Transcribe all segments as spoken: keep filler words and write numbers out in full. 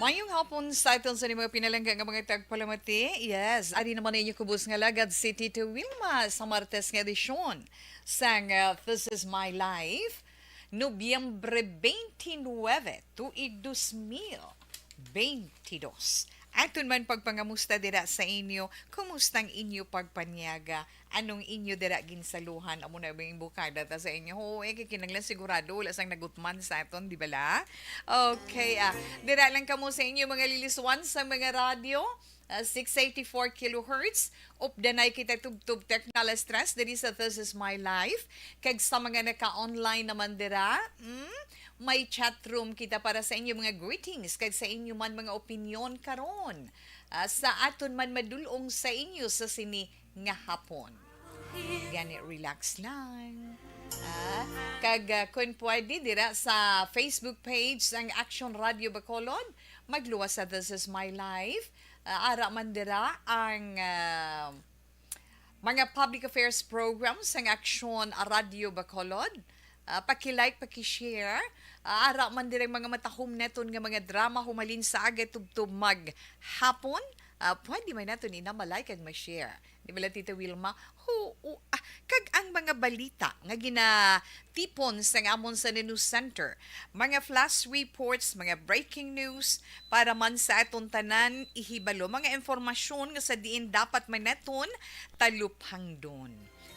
Mayong hapon sa aton sa mga pinalangga nga mga tagpalamati. Yes, ari naman ang inyo kubos nga lagad, si Tito Wilma, sa Martes nga edisyon sang, uh, This Is My Life, Nobyembre twenty-nine, tuig dos mil twenty-dos. Aton man pagpangamusta dira sa inyo, kumusta ang inyo pagpanyaga? Anong inyo dira ginsaluhan? Amo na ba yung bukada ta sa inyo? Oo, eh, kay kinanglan sigurado, wala sang nagutman sa aton, di ba la? Okay, ah, dira lang kamo sa inyo mga liliswan sa mga radyo, ah, six eighty-four kilohertz. Updanay kita tubtob technology stress diri sa This Is My Life. Kag sa mga naka-online naman dira, mm, may chat room kita para sa inyo mga greetings kag sa inyo man mga opinion karon, ah, sa aton man madulong sa inyo sa sini nga hapon. Gani, relax lang. Ah, kag, ah, kun pwede, dira sa Facebook page sang Action Radio Bacolod, magluwas sa This Is My Life. Ah, ara man dira ang, ah, mga public affairs programs sang Action Radio Bacolod. Ah, paki-like, paki-share. Ah, ara man dira ang mga matahom naton nga mga drama humalin sa aga tubtob maghapon. Ah, pwede man naton ina ma-like kag ma-share. Di ba la, Tita Wilma? Ho, o, ah, kag ang mga balita nga ginatipon sang amon sa News Center, mga flash reports, mga breaking news, para man sa aton tanan ihibalo, mga impormasyon nga sa diin dapat man naton talupangdon.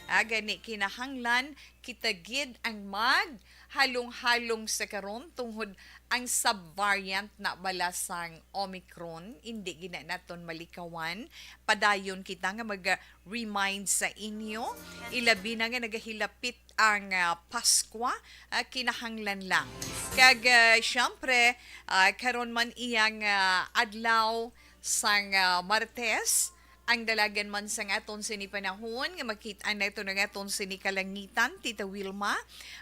Ah, gani, kinahanglan kita gid ang maghalong-halong sa karon tungod ang sub-variant na bala sang Omicron, indi gid na naton malikawan. Padayon kita nga mag-remind sa inyo, ilabi na nga nagahilapit ang, ah, Paskwa, ah, kinahanglan lang. Kag, ah, siyempre, ah, karon man iyang, ah, adlaw sang, ah, Martes, ang dalagan man sang aton sini panahon nga makit-an naton ang aton sini kalangitan, Tita Wilma.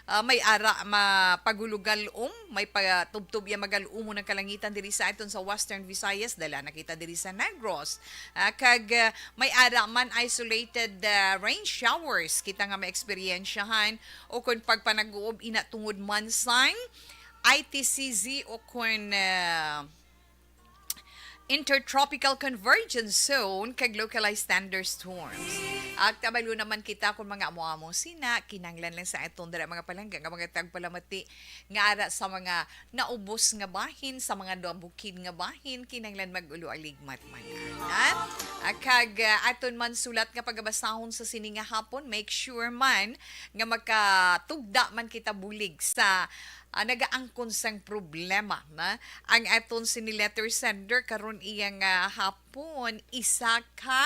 Ah, may ara mapagulugal-om, may patubtob iya magal-umon ang kalangitan diri sa aton sa Western Visayas, dala na kita diri sa Negros. Ah, kag, ah, may ara man isolated, ah, rain showers kita nga maeksperiensyahan o kon pagpanag-uob ina tungod man sang I T C Z o kon, ah, Intertropical Convergence Zone kag localized thunderstorms. Ag kabalo naman kita kung mga amo-amo sina, kinanglan lang sa aton dira mga palangga nga mga tagpalamati nga ara sa mga naubos nga bahin, sa mga nabukid nga bahin, kinanglan mag-ulo aligmat man. Ha? Ah, kag, ah, aton man sulat nga pagabasahon sa sini nga hapon, make sure man nga makatugda man kita bulig sa, ah, nagaangkon sang problema, na ang aton sini letter sender karon iya nga hapon, isa ka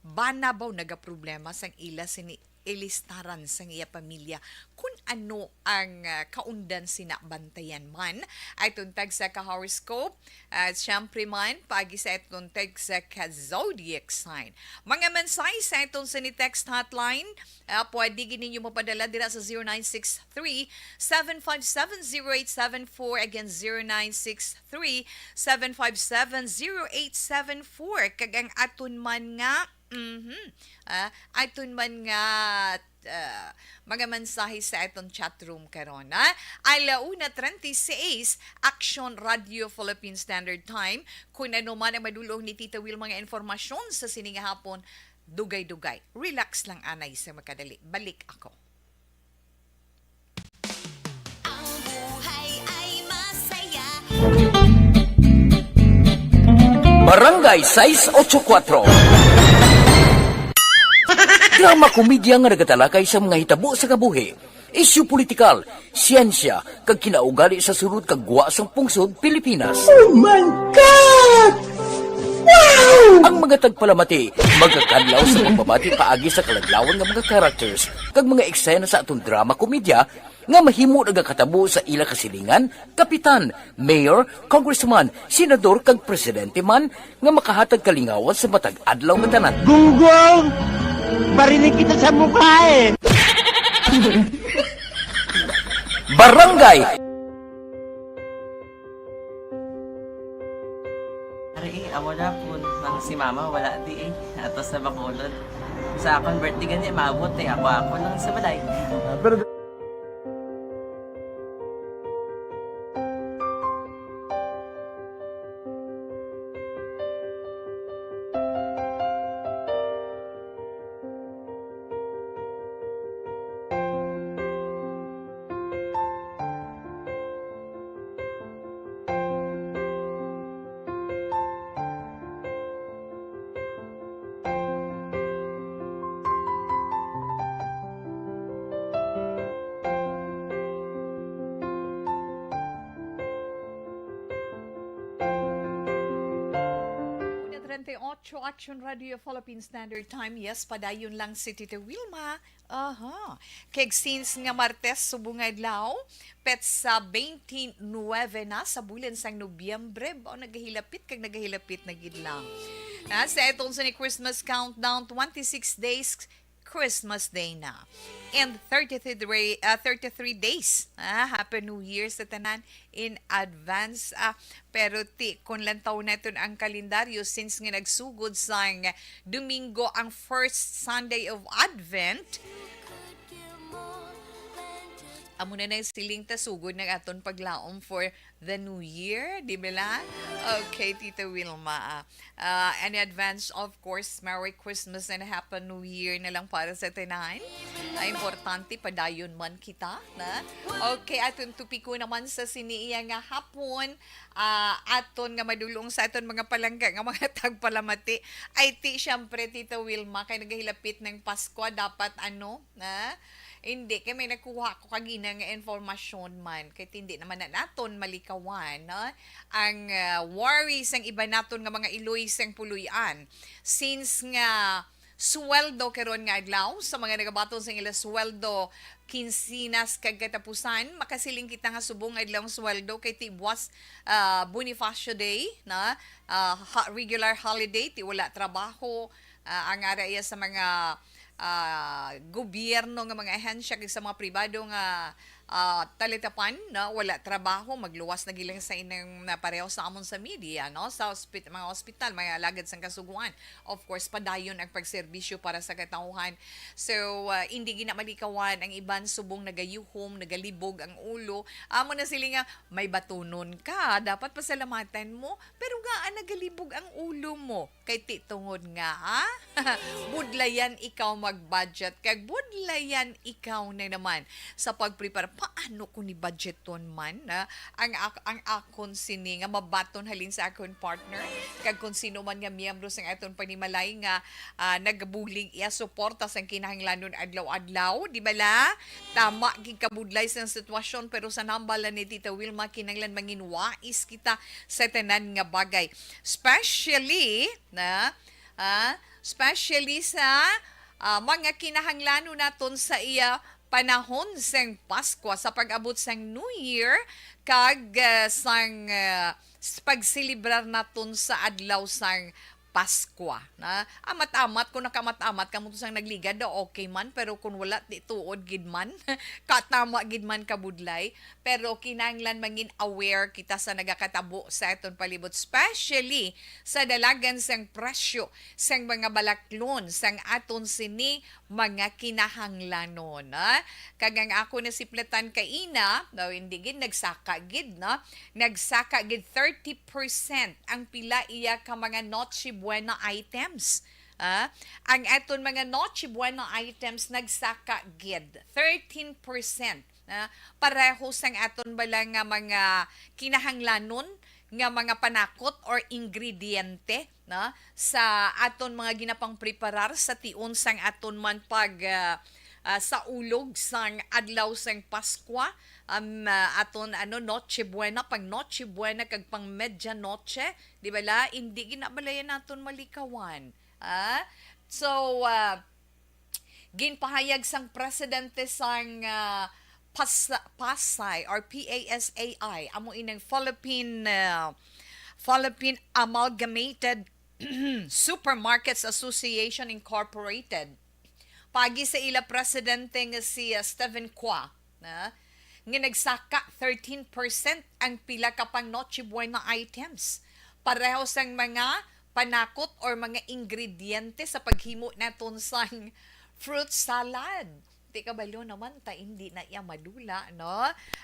bana baw nagaproblema sang ila sini ilistaran sang iya pamilya. Kun ano ang, ah, kaundan sina, bantayan man aton tagsa ka horoscope, at siyempre man, paagi sa aton tagsa ka zodiac sign. Mga mensahe sa aton sini text hotline, ah, pwede gid ninyo mapadala dira sa zero nine six three, seven five seven, zero eight seven four. Again, zero nine six three, seven five seven, zero eight seven four. Kag ang aton man nga, mhm, ah, aton man nga, ah, mga mensahe sa aton chat room karon, ha? Ala una treinta y seis, Action Radio Philippine Standard Time. Kung ano man ang madulong ni Tita Will mga informasyon sa sini nga hapon, dugay-dugay. Relax lang anay sa makadali. Balik ako. Ang buhay ay masaya. Barangay sais ocho kuwatro. Drama komedya nga nagatalakay sa mga hitabo sa kabuhi, isyu politikal, siyensya, kag kinaugali sa sulod kag gwa sang pungsod Pilipinas. Oh my God! Wow! Ang mga tagpalamati magakadlaw sa pagbabati paagi sa kaladlawan nga mga characters kag mga eksena sa aton drama komedya nga mahimo nagakatabo sa ila kasilingan, kapitan, mayor, congressman, senador, kag presidente man nga makahatag kalingawan sa matag adlaw nga tanan. Gunggong! Barinig kita sa mukha eh! Barangay! Ari eh, amo na po nang si mama wala di eh. Ato sa Bacolod. Sa akong birthday gani, maabot eh. Ako, ako lang sa balay. Ah, pero Ocho Action Radio Philippine Standard Time. Yes, padayon lang si Tita Wilma. Aha. Kag since nga Martes subong adlaw, petsa twenty-nine na sa bulan sang Nobyembre, ba nagahilapit kag nagahilapit na gid lang. Na sa etong sa ni Christmas countdown, twenty-six days Christmas Day na. And thirty-three, ah, thirty-three days. Ah, Happy New Year sa tanan in advance. Ah, pero ti, kung lantaw naton ang kalendaryo, since nga nagsugod sang Domingo ang first Sunday of Advent, amo na nang siling ta sugod ng aton paglaom for the New Year, di ba la? Okay, Tita Wilma. Ah, ah, in advance, of course, Merry Christmas and Happy New Year na lang para sa tanan. Ah, importante, padayon man kita, na? Okay, aton tupiko naman sa sini iya nga hapon, ah, aton nga madulong sa aton mga palangga nga mga tagpalamati. Ay, ti, siyempre, Tita Wilma, kay nagahilapit ng Pasko, dapat ano, na? Hindi, kay may nakuha ko kagina nga informasyon man. Kay hindi naman na naton malikawan, no? Ang, ah, worry sang iba naton nga mga iloy sang puloy-an. Since nga sweldo karon nga adlaw, sa mga nagabaton sa ila sweldo, kinsinas kag katapusan, makasiling kita nga subong adlaw ang sweldo kay ti buwas, ah, Bonifacio Day, na, ah, ha-, regular holiday, ti wala trabaho, ah, ang ara iya sa mga, ah, gobyerno nga mga ahensya kag sa mga pribado nga, ah, talitapan, no, wala trabaho, magluwas na gilang sa inang na pareho sa amon sa media, no, sa ospit-, mga ospital, mga alagad sang kasuguan. Of course, padayon ang pagserbisyo para sa katawhan. So, ah, hindi gina malikawan ang iban subong nagayuhom, nagalibog ang ulo. Amo na sila nga, may batunon ka, dapat pasalamatan mo, pero nga nagalibog ang ulo mo. Kay ti tungod nga, ha? Budlayan ikaw mag-budget, kag budlayan ikaw na naman sa pagprepara. Paano ko ni budgeton man, ha? Ang ak-, ang akon sini nga mabaton halin sa akon partner, kag kung sino man nga miyembro sang aton panimalay nga, ah, nagabulig iya suporta sang kinahanglanon adlaw-adlaw, di ba la? Tama gid kabudlay sang sitwasyon, pero sa nambal ni Tita Wilma, kinahanglan mangin wais kita sa tanan nga bagay. Especially, na, ah, especially sa, ah, mga kinahanglanon naton sa iya panahon sang Paskwa, sa pag-abot sang New Year, kag, ah, sang, ah, s-, pagselebrar naton sa adlaw sang Paskwa, na. Amat-amat, kung nakamat-amat kamo to sang nagligad, daw okay man, pero kung wala, di tuod gid man, katama gid man kabudlay. Pero kinahanglan mangin aware kita sa nagakatabo sa aton palibot, especially sa dalagan sang presyo sang mga balaklon sang aton sini mga kinahanglanon, ah. Kag ang ako nasiplatan kaina, daw hindi gid, nagsaka gid, no? Nagsaka gid thirty percent ang pila iya ka mga Noche Buena items. Ah, ang aton mga Noche Buena items nagsaka gid thirteen percent, ah, pareho sang aton bala nga mga kinahanglanon nga mga panakot or ingrediente, no, sa aton mga ginapangpreparar sa tion sang aton man pag, ah, ah, sa ulog sang adlaw sang Paskwa, um, ah, aton, ano, Noche Buena, pang Noche Buena kag pang Medianoche, di ba la? Hindi ginabalayan naton malikawan. Ah? So, ah, ginpahayag sang presidente sang, ah, Pas-, Pasay or P A S A I, amo ining Philippine, ah, Philippine Amalgamated Supermarkets Association Incorporated. Pagi sa ila presidente nga si, ah, Steven Qua, na, nga nagsaka thirteen percent ang pila ka pang Noche Buena items. Pareho sang mga panakot or mga ingrediente sa paghimo naton sang fruit salad. Di kabalo naman ta, hindi na iya madula, no?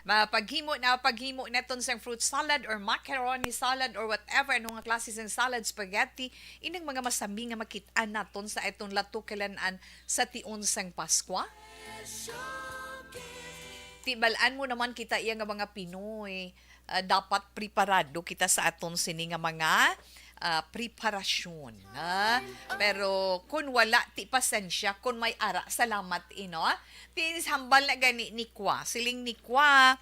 Mapaghimo na, paghimo naton sang fruit salad or macaroni salad or whatever, ano nga klase sang salad, spaghetti, ining mga masami nga makit-an naton sa aton latukilan-an sa tion sang Paskwa. Ti bal-an mo naman kita iya nga mga Pinoy, ah, dapat preparado kita sa aton sini nga mga, ah, preparasyon, ha? Pero kung wala, ti pasensya. Kung may ara, salamat, ino. Ti hambal na gani ni Kwa. Siling ni Kwa,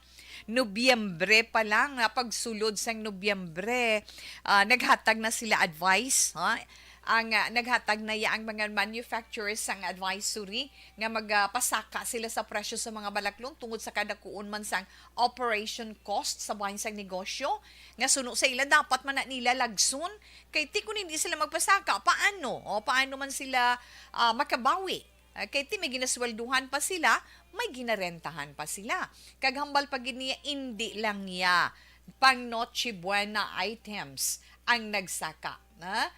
Nobyembre pa lang, na pagsulod sang Nobyembre, ah, naghatag na sila advice, ha? Ang, ah, naghatag na ya ang mga manufacturers sang advisory nga magapasaka sila sa presyo sa mga balaklon tungod sa kadakuon man sang operation cost sa bahin sang negosyo, nga suno sa ila dapat man na nila lagson. Kay ti kun hindi sila magpasaka, paano? O paano man sila, ah, makabawi? Ah, kay ti may ginaswelduhan pa sila, may ginarentahan pa sila. Kag hambal pa gid niya, indi lang niya pang Noche Buena items ang nagsaka, ha?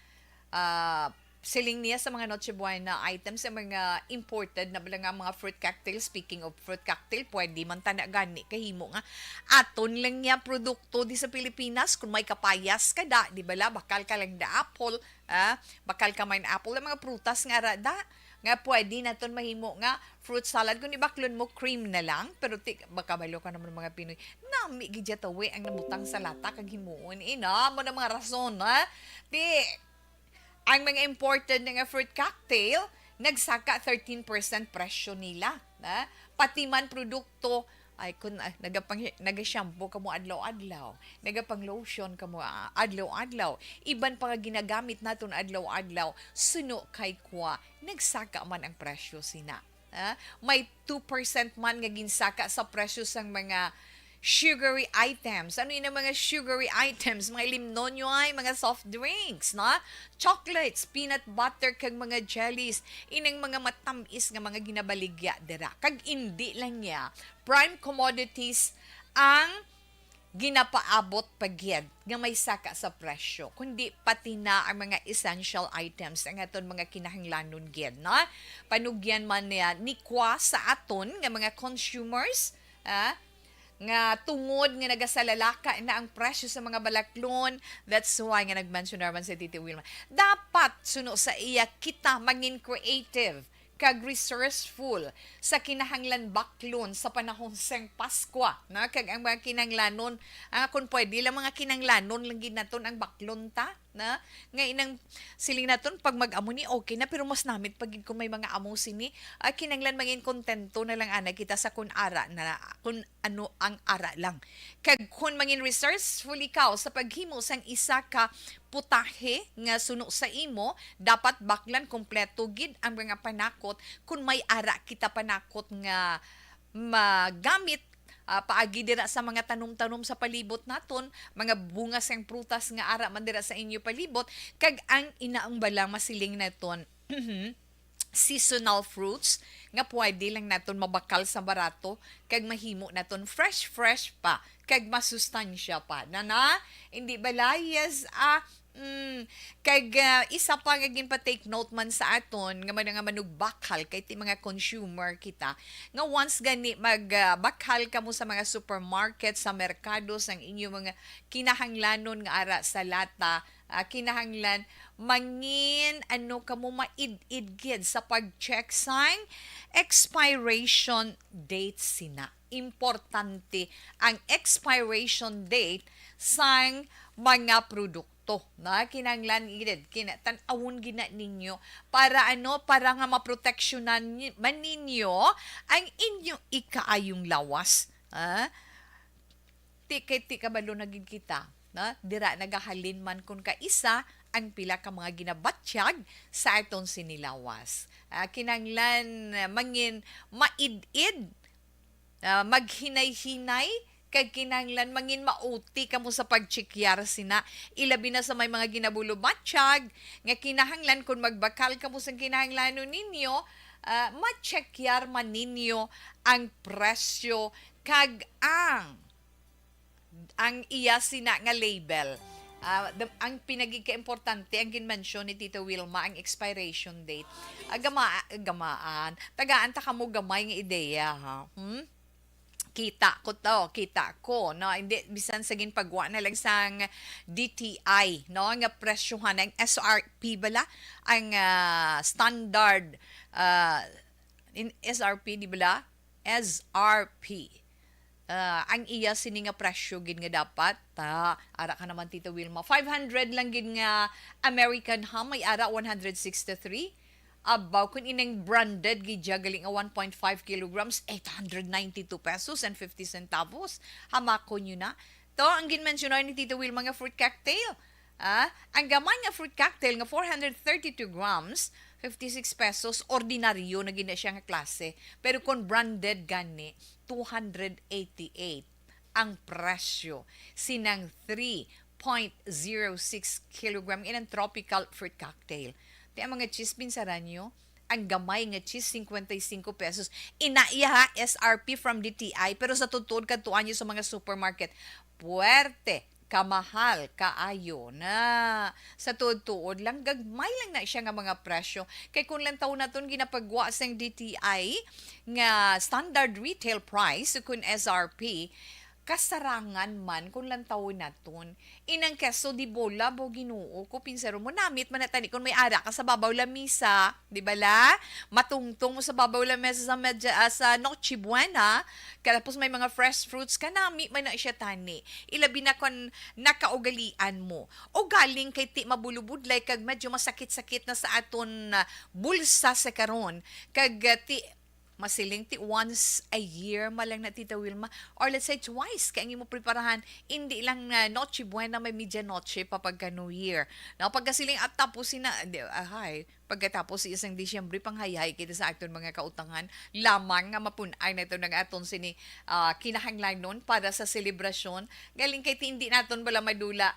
Ah, siling niya sa mga Noche Buena items, sa mga imported na bala nga mga fruit cocktail. Speaking of fruit cocktail, pwede man tana gani kahimo nga aton lang niya produkto di sa Pilipinas. Kung may kapayas ka da, di bala, bakal ka lang da apple, ah, bakal ka man apple, ang mga prutas nga ara da, nga pwede naton mahimo nga fruit salad. Kung ibaklon mo, cream na lang. Pero ti, makabalo ka naman mga Pinoy. Nami gid ya tawi ang nabutang sa lata kag himuon. Ina mo na mga rason, ha? Ti, ang mga imported na nga fruit cocktail, nagsaka thirteen percent presyo nila, ha? Pati man produkto, ay, kun, ah, nagapang-, naga-shampoo ka mo adlaw-adlaw, nagapang-lotion ka mo, ah, adlaw-adlaw, iban pa nga ginagamit naton adlaw-adlaw, suno kay Kwa, nagsaka man ang presyo sina. Ah, may two percent man nga ginsaka sa presyo sang mga sugary items. Ano yun ang mga sugary items? Mga limnonyo ay, mga soft drinks, no? Chocolates, peanut butter, kag mga jellies. Inang mga matamis nga mga ginabaligya dira. Kag indi lang niya, prime commodities ang ginapaabot pa gid nga may saka sa presyo, kundi pati na ang mga essential items, ang aton mga kinahanglanon gid, no? Panugyan man niya ni Kwa sa aton nga mga consumers, ah, nga tungod nga nagasalalaka na ang presyo sa mga balaklon, that's why nga nag-mention naman si Tito Wilma. Dapat, suno sa iya, kita mangin creative kag resourceful sa kinahanglan baklon sa panahon sang Paskwa, na kag ang mga kinahanglanon, ah, kung pwede lang, mga kinahanglanon lang gid naton ang baklon ta, na nga inang siling naton pag mag-amo ni okay na, pero mas namit pa gid kung may mga amo sini. Ah, kinahanglan mangin kontento na lang ana kita sa kun ara na, kun ano ang ara lang. Kag kun mangin resourceful ikaw sa paghimo sang isa ka putahe nga suno sa imo, dapat baklan kompleto gid ang mga panakot. Kun may ara kita panakot nga magamit, ah, paagi dira sa mga tanom-tanom sa palibot naton, mga bunga sang prutas nga ara man dira sa inyo palibot, kag ang inaang bala masiling naton, seasonal fruits nga pwede lang naton mabakal sa barato kag mahimo naton fresh-fresh pa kag masustansya pa. Na, na? Hindi bala? Yes, ah, mm, kag, ah, isa pa nga ginpa-take note man sa aton nga mga manugbakal, kay ti mga consumer kita, nga once gani mag, ah, bakal kamo sa mga supermarket, sa merkado, sang inyo mga kinahanglanon nga ara sa lata, ah, kinahanglan mangin ano kamo, maid-id gid sa pag-check sang expiration date sina. Importante ang expiration date sang mga produkto, na kinahanglan gid kina tan-awon gid na ninyo para ano, para nga maproteksyonan ni-, man ninyo ang inyong ikaayong lawas, ha? Ti kay ti kabalo na gid kita, no? Dira nagahalin man kun kaisa ang pila ka mga ginabatyag sa aton sinilawas. Ah, kinahanglan, ah, mangin maid-id, ah, maghinay-hinay, kag kinahanglan mangin mauti kamo sa pagtsikiyar sina. Ilabi na sa may mga ginabulo-batyag nga kinahanglan, kun magbakal kamo sang kinahanglanon ninyo, ah, matsikiyar man ninyo ang presyo kag ang ang iya sina nga label. Ah, the, ang pinagikaimportante, ang ginmention ni Tito Wilma, ang expiration date. Ah, gama-, gamaan. Tagaan ta kamo gamay nga ideya, ha? Hmm? Kita ko to, kita ko, no? Hindi, bisan sa ginpagwa na lang sang D T I, no? Nga presyohan, ang S R P bala, ang, ah, standard, ah, in S R P, di bala? S R P. Ah, ang iya sini nga presyo gid nga dapat, ta, ara ka naman, Tita Wilma, five hundred lang gid nga American ham, may ara one hundred sixty-three. Abaw, kun ining branded gid siya, gali nga one point five kilograms, eight hundred ninety-two pesos and fifty centavos. Hamakon nyo na. To, ang ginmensyonar ni Tita Wilma nga fruit cocktail. Ah, ang gamay nga fruit cocktail nga four hundred thirty-two grams, fifty-six pesos, ordinaryo na gid na siya nga klase. Pero kung branded gani, two hundred eighty-eight ang presyo sinang three point zero six kilogram inang tropical fruit cocktail. Ti ang mga cheese, binsaran nyo, ang gamay nga cheese, cincuenta y cinco pesos. Ina iya ha, S R P from D T I, pero sa tuod-tuod kadtuan nyo sa mga supermarket, puwerte, kamahal kaayo na. Sa tuod-tuod lang, gagmay lang na siya nga mga presyo. Kay kung lantaw naton ginapagwa sang D T I nga standard retail price, kung S R P, kasarangan man kung lantawon naton. Inang queso de bola, bo, Ginoo ko, pinsaro mo, namit man na tani kung may ara ka sa babaw lamisa, di ba la? Matungtong mo sa babaw lamesa sa medya, ah, sa Noche Buena, katapos may mga fresh fruits ka, nami man na siya tani. Ilabi na kung nakaugalian mo. O galing kay ti mabulubudlay kag medyo masakit-sakit na sa aton, ah, bulsa sa karon. Kag, ah, ti masiling ti once a year man lang na, Tita Wilma, or let's say twice kay ang imo preparahan, hindi lang na Noche Buena, may Medianoche pa pagka New Year. Now, pagkasiling at tapos sina, di, ahay, pagkatapos sa isang Disyembre, panghayhay kita sa aton mga kautangan lamang nga mapun-ay na ito ng aton sini, ah, kinahanglanon para sa selebrasyon. Galing kay ti hindi naton bala madula,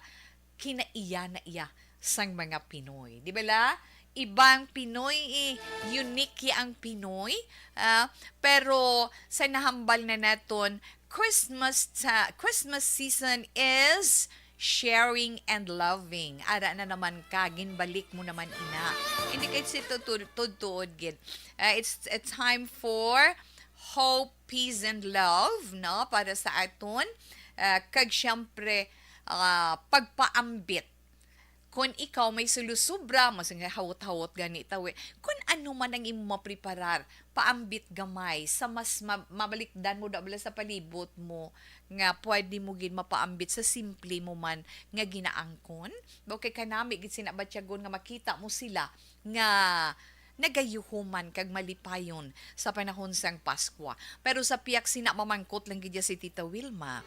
kinaiya na iya sang mga Pinoy. Di ba la? Ibang Pinoy, eh, unique ya ang Pinoy. Ah, pero sa nahambal na naton, Christmas ta-, Christmas season is sharing and loving. Ara na naman ka, ginbalik mo naman ina. Hindi kay si tuod-, tuod-tuod gid. Ah, it's a time for hope, peace, and love, no? Para sa aton. Ah, kag siyempre, ah, pagpaambit. Kon ikaw may sulusubra, mas nga hawot-hawot gani tawi. Kon ano man ang imo mapreparar, paambit gamay sa mas ma-, mabalikdan mo da bala sa palibot mo nga pwede mo gid mapaambit sa simple mo man nga ginaangkon. Ba kay kanami gid sina batyagon nga makita mo sila nga nagayuhuman kag malipayon sa panahon sang Paskwa. Pero sa piyak sina mamangkot lang gid ya si Tita Wilma,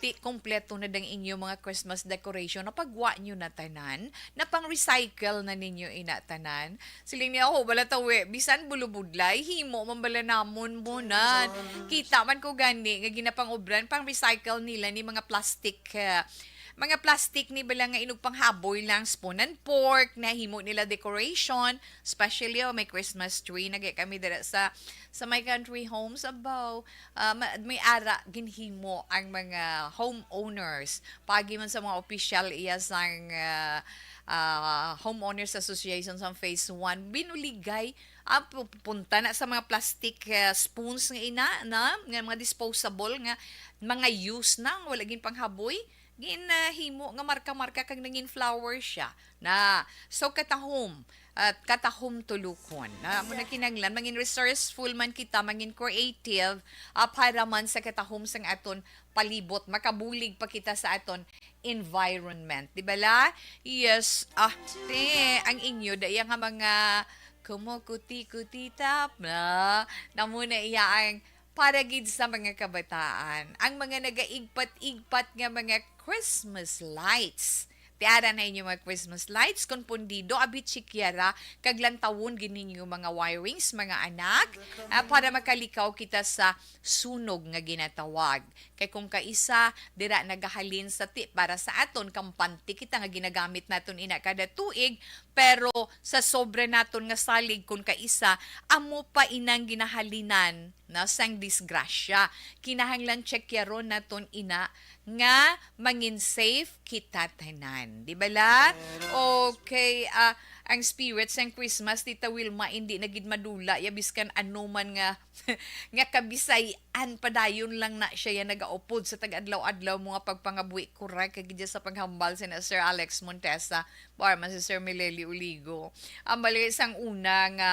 ti kompleto na dang inyo mga Christmas decoration, napagwa nyo na tanan, napang-recycle na ninyo ina tanan. Siling niya, "Oh, bala tawi, bisan bulubudlay, himo man bala namon mo na." Kita man ko gani nga ginapang-ubran, pang-recycle nila ni mga plastic, ah, mga plastic ni bala nga inugpanghaboy lang, spoon and fork, na himo nila decoration, especially, oh, may Christmas tree na kami dira sa, sa my country home, sa Bao. Ah, ma-, may ara ginhimo ang mga homeowners. Pagi man sa mga opisyal iya sang, ah, ah, Homeowners Association sa phase one, binuligay, ah, pu-, punta na sa mga plastic, ah, spoons nga ina, na, nga mga disposable nga mga use na, wala gid panghaboy. Ginahimo nga marka-marka kag nangin flower siya. Na, so katahom, at katahom tulukon. Na, amo na kinahanglan, mangin resourceful man kita, mangin creative, ah, para man sa katahom sang aton palibot, makabulig pa kita sa aton environment. Di ba la? Yes, ah, te, ang inyo, daya nga mga kumukuti-kuti tap na, namo na iya ang para gid sa mga kabataan, ang mga nagaigpat-igpat nga mga Christmas lights. Tiara na inyo mga Christmas lights, kon pundido, abi, chikyara, kag lantawon gid ninyo mga wirings, mga anak, ah, para makalikaw kita sa sunog nga ginatawag. Kay kung kaisa, dira nagahalin sa ti-, para sa aton, kampante kita nga ginagamit naton ina kada tuig, pero sa sobra naton nga salig, kung kaisa, amo pa inang ginahalinan na sang disgrasya. Kinahanglan checkeron naton ina nga mangin safe kita tanan. Di ba la? Okay, ah, ang spirit sang Christmas, Tita Wilma, hindi na gid madula ya biskan ano man nga, nga kabisay-an padayon lang na siya ya nagaupod sa tag-adlaw-adlaw mo nga pagpangabuhi, correct, kag gid sa paghambal sina Sir Alex Montesa, or man si Sir Mileli Oligo. Ang bali sang una nga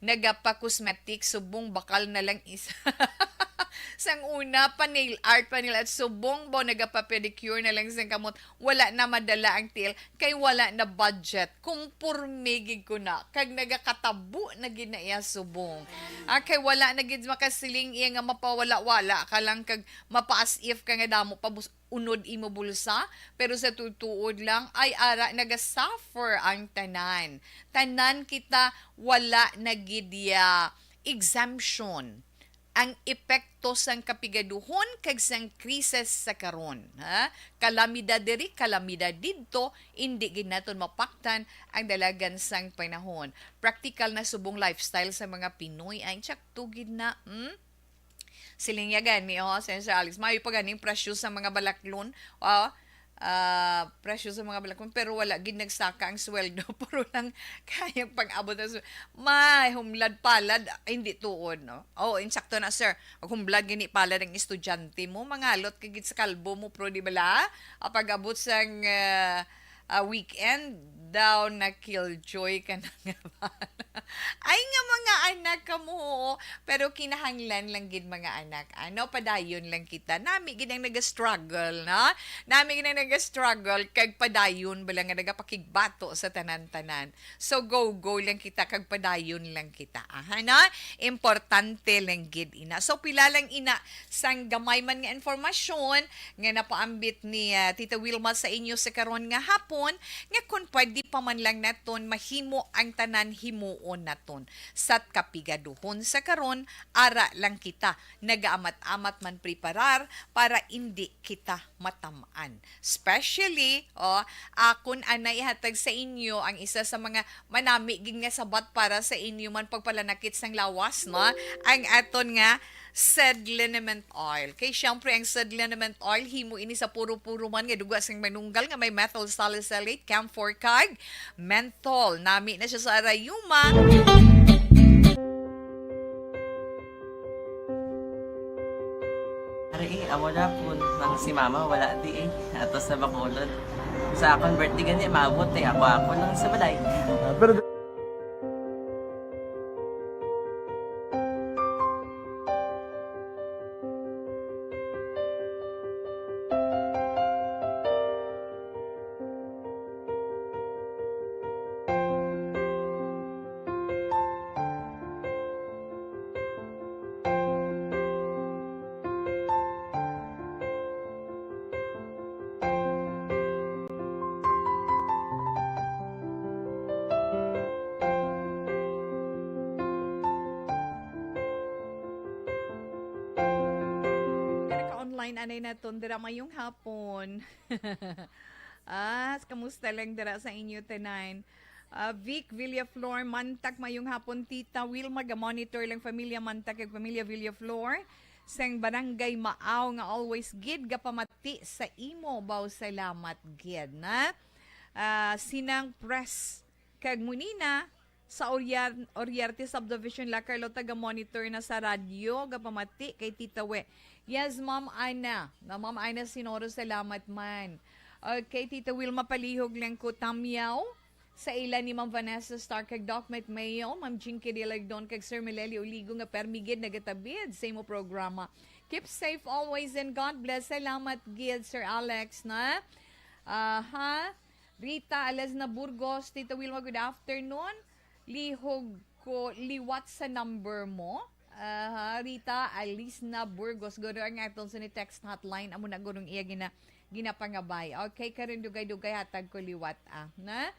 nagapa-cosmetic, subong bakal na lang isa. Sang una, pa nail art, pa nail art, subong ba nagapa-pedicure na lang sang kamot, wala na madala ang tiil, kay wala na budget. Kumporme gid ko na, kag nagakatabo na gid na iya subong. Ah, kay wala na gid makasiling iya nga mapawala-wala ka lang kag mapa-as if ka nga damo pa bus-, unod imo bulsa, pero sa tutuod lang, ay ara, naga-suffer ang tanan. Tanan kita, wala na gid iya exemption ang epekto sang kapigaduhon kag sang krisis sa karon, ha? Kalamidad diri, kalamidad didto, indi gid naton mapaktan ang dalagan sang panahon. Praktikal na subong lifestyle sa mga Pinoy, ay, tsakto gid na, hmm? Siling niya gani, oh, Sensei Alex, maayo pa ganing presyo sa mga balaklon, oh, ah, presyo sa mga balaklon, pero wala gid nagsaka ang sweldo, puro lang kayang pang-abot ang swe-, may humlad palad, ay, hindi tuod, no? Oh, insakto na, sir. Ang humlad gini palad ang estudyante mo, mangalot ka gid sa kalbo mo, pero di bala? Ah, pag-abot sang, ah, ah, weekend daw na killjoy ka na nga ba? Ay nga mga anak kamo, oo. Pero kinahanglan lang gid mga anak. Ano, padayon lang kita. Nami gid ang naga-struggle, no? Nami gid ang naga-struggle kag padayon bala nga nagapakigbato sa tanan-tanan. So go, go lang kita kag padayon lang kita. Aha, no? Importante lang gid ina. So pila lang ina sang gamay man nga informasyon nga napaambit ni, ah, Tita Wilma sa inyo sa karon nga hapon, nga kon pwede pa man lang naton mahimo ang tanan, himuon naton. Sa kapigaduhon sa karon, ara lang kita, nagaamat-amat man preparar para indi kita matam-an. Especially, oh, akon anay ihatag sa inyo ang isa sa mga manami gid nga sabat para sa inyo man pagpalanakit sang lawas, no? Ang aton nga Seed Liniment Oil. Kay siyempre, ang Seed Liniment Oil, himo ini sa puro-puro man nga duga sang manunggal nga may methyl salicylate, camphor, kag menthol. Nami na siya sa Arayuma. Ari, eh, amo na po. Nang si mama, wala di eh. Ato sa Bacolod. Sa akon birthday gani, maabot eh. Ako, ako lang sa balay. Ah, pero Naka-online anay naton dira, mayong hapon. Ah, kamusta lang dira sa inyo tanan? Ah, Vic Villaflor, Mantak, mayong hapon, Tita Wilma, ga-monitor lang pamilya Mantak kag pamilya Villaflor sang Barangay Maaw nga always gid gapamati sa imo, baw, salamat gid na. Ah, Sinang Press kag Munina sa Oriar-, Oriarte Subdivision, La Carlota, ga-monitor na sa radyo, gapamati kay Tita We. Yes, Ma'am Ana. Na Ma'am Ana Sinoro, salamat man. Okay, Tita Wilma, palihog lang ko, Tamyaw. Sa ila ni Ma'am Vanessa Stark kag Doc Met Mayo, Ma'am Jinky Dilagdon kag Sir Melelio Uligo nga permi gid nagatabid sa imo programa. Keep safe always and God bless. Salamat gid, Sir Alex, na. Aha. Rita Alesna Burgos, Tita Wilma, good afternoon. Lihog ko liwat sa number mo. Aha, Rita Alesna Burgos, guro ang aton sa ni text hotline. Amo na gurong iya gina-, ginapangabay. Okay, karon dugay-dugay hatag ko liwat, ah, na?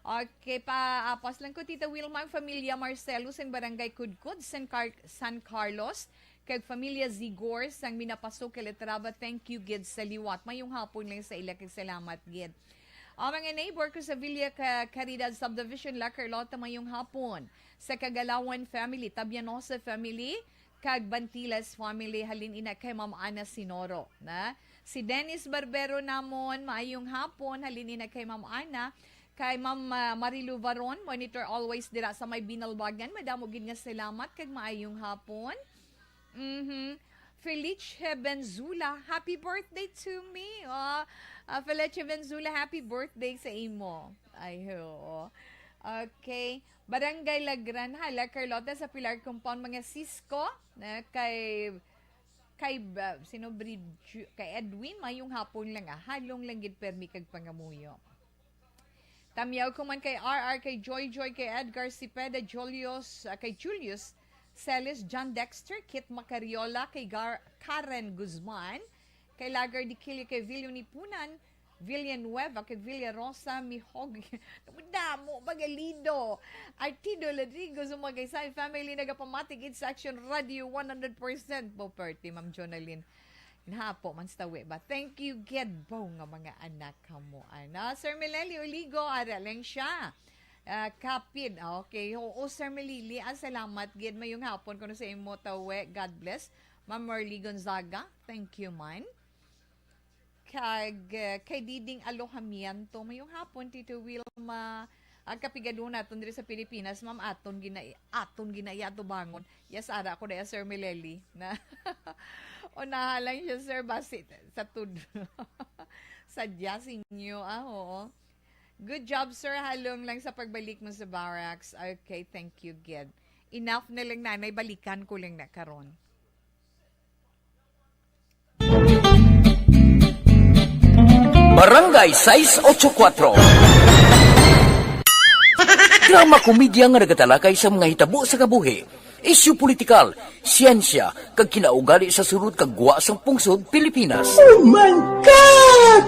Okay, pa, ah, pause lang ko, Tita Wilma, ang familia Marcelo sang Barangay Kudkod, San Car-, San Carlos, kag familia Zigor sang Minapaso, Calatrava, thank you gid sa liwat. Mayong hapon lang sa ila kag salamat gid. Ang mga neighbor ko sa Villa Ca-, Caridad Subdivision, La Carlota, mayong hapon. Sa Kagalawan family, Tabianosa family, kag Bantilas family, halin ina kay Ma'am Ana Sinoro, na? Si Dennis Barbero namon, maayong hapon, halin ina kay Ma'am Ana, kay Ma'am, ah, Marilu Varon, monitor always dira sa may Binalbagan. Madamo gid nga salamat kag maayong hapon. Mhm. Felice Benzula, happy birthday to me. Oh, ah, Felice Benzula, happy birthday sa imo. Ay, oo. Okay. Barangay Lagran, hala, Carlota sa Pilar Compound, mga sis ko, na kay Kay, uh, sino, Bridge-, kay Edwin, mayong hapon lang, ah. Halong lang gid permi kag pangamuyo. Tamyaw ko man kay R R, kay Joy Joy, kay Edgar Cepeda, Julius, ah, kay Julius Celis, John Dexter, Kit Macariola, kay Gar-, Karen Guzman, kay Lagar Dikilio, kay Vilio Nipunan, Villanueva, kay Villarosa, Mihog, damo, Bagalido, Artido, Rodrigo, sa mga Gaysay family, nagapamati gid sa Action Radio one hundred percent. Perti, Ma'am Jonalyn. Nahapo man sa tawi ba? Thank you, gid, baw nga mga anak kamo, ana. Sir Meleli Oligo, ara lang siya. Ah, kapin. Ah, okay. Oo, Sir Melili, ah, salamat, gid. Mayong hapon kuno sa imo, tawi. God bless. Ma'am Marley Gonzaga, thank you, man. Kag, eh, kay Diding Alojamiento, mayong hapon, Tito Wilma. Ang kapigaduna aton diri sa Pilipinas, ma'am, aton gina-, aton ginaiya tubangon. Yes, ara ko daya, Sir Meleli, na unaha lang siya, sir, basi sa tud-, sa Diaz inyo, ah, oo. Good job, sir. Halong lang sa pagbalik mo sa barracks. Okay, thank you, gid. Enough na lang, nanay. Balikan ko lang na karon. Barangay sais otso kuwatro. Drama komedya nga nagatalakay sa mga hitabo sa kabuhi, isyu politikal, siyensya, kag kinaugali sa sulod kag gwa sang pungsod Pilipinas. Oh my God!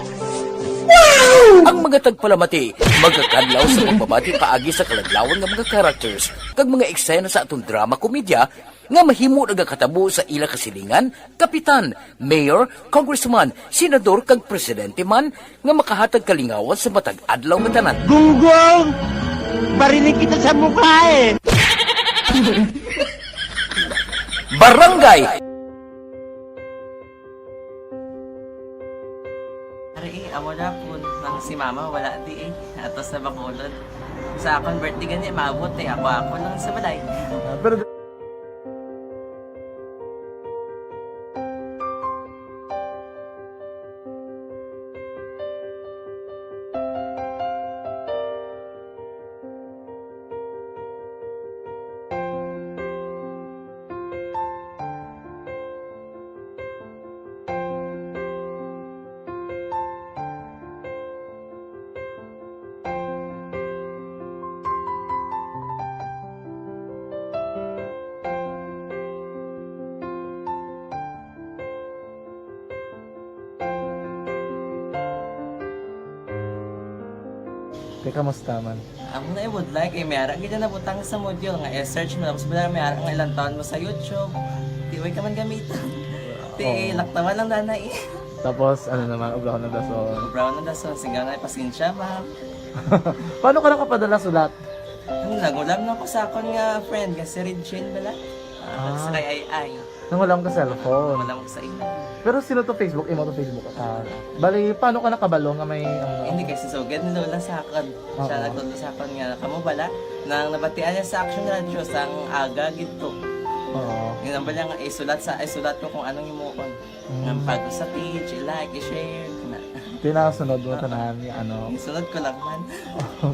Wow! Ang mga tagpalamati magakadlaw sa pagbabati paagi sa kaladlawan nga mga characters kag mga eksena sa aton drama komedya nga mahimo nagakatabo sa ila kasilingan, kapitan, mayor, congressman, senador, kag presidente man nga makahatag kalingawan sa matag adlaw nga tanan. Gunggong! Barinig kita sa mukha eh! Barangay! Ari eh, amo na po nang si mama wala di eh. Ato sa Bacolod. Sa akon birthday gani, maabot eh. Ako, ako lang sa balay. Ah, pero Te, kamusta man? Amo na, I would like, eh, may ara gid na nabutang sa module nga i-search mo, tapos bala may ara nga ilang taon mo sa YouTube. Di way ka man gamitan. Ti, Oo. Laktawan lang dana eh. Tapos, ano naman, ubraw na dason. Ubraw na dason, singgaw na, pasensya, ma'am. Paano ka nakapadala sulat? Ano, nagulam na ko sa akon nga friend, nga si Regine bala. Ah, Ah. Sa kay Ay Ay. Nangulam ka cellphone. Wala ko sa imo. Pero sino to Facebook? Imo to Facebook account. Bali, paano ka nakabalo nga may ano? Hindi kay si Sugad ni Lola sa akon. Siya Oo. nagtudlo sa akon nga kamo bala nang nabatian niya sa Action Radio sang aga gid to. Oo. Yun ang bala nga isulat sa isulat ko kung anong himuon. Mm. Nga pag sa page, i-like, i-share, na. Tinasunod mo tanan nga ano. Isunod ko lang man.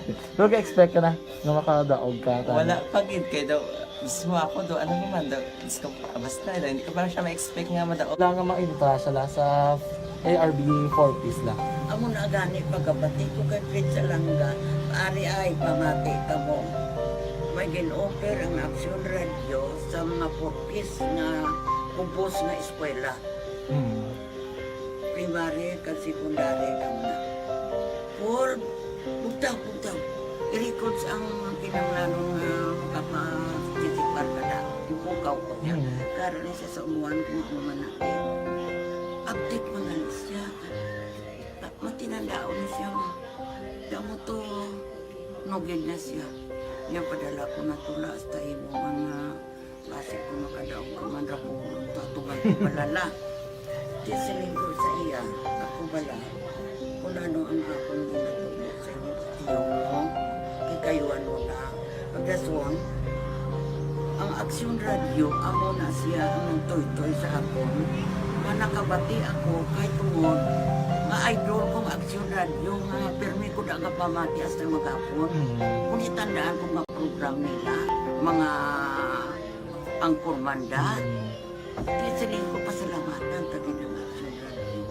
Okay. Pero ga-expect ka na nga makadaog ka? Wala pa gid kay daw Diyos mo ako do, ano naman do, Diyos ko, basta do, hindi ko pa siya ma-expect nga madaog. Wala nga maimprasa la sa A R B four Ps la. Amo na gani pagabati ko kay Fred Salanga, ari ay pamati kamo. May gin-offer ang Aksyon Radyo sa mga four Ps nga kubos nga eskwela. Hmm. Primary kag secondary kamo na. Four, bugtaw, bugtaw. I-records ang kinahanglanon nga makapa-, titipar ka na. Ipukaw ko niya. Mm. Karon ni siya sa umuan kung ano man na. Update man na siya. Ta-, matinandaon ni siya. Damo to, nugid na siya. Niya padala ko na tula hasta imo man nga Basi kung makadaog ka man ra ko, tatuman ko balala. Di siling ko sa iya, ako bala, kung ano ang akong ginatubo sa inyo, tiyo mo, kikayuan mo na. Pagdason, ang Aksyon Radyo, amo na siya ang nagtoytoy sa akon, nga nakabati ako kay tungod nga idol kong Aksyon Radyo, nga pirmi ko da nga pamati hasta maghapon. Mm. Kung itandaan ko nga program nila, mga Ang kurmanda. Mm. Di siling ko pasalamatan ta gid ang action radio.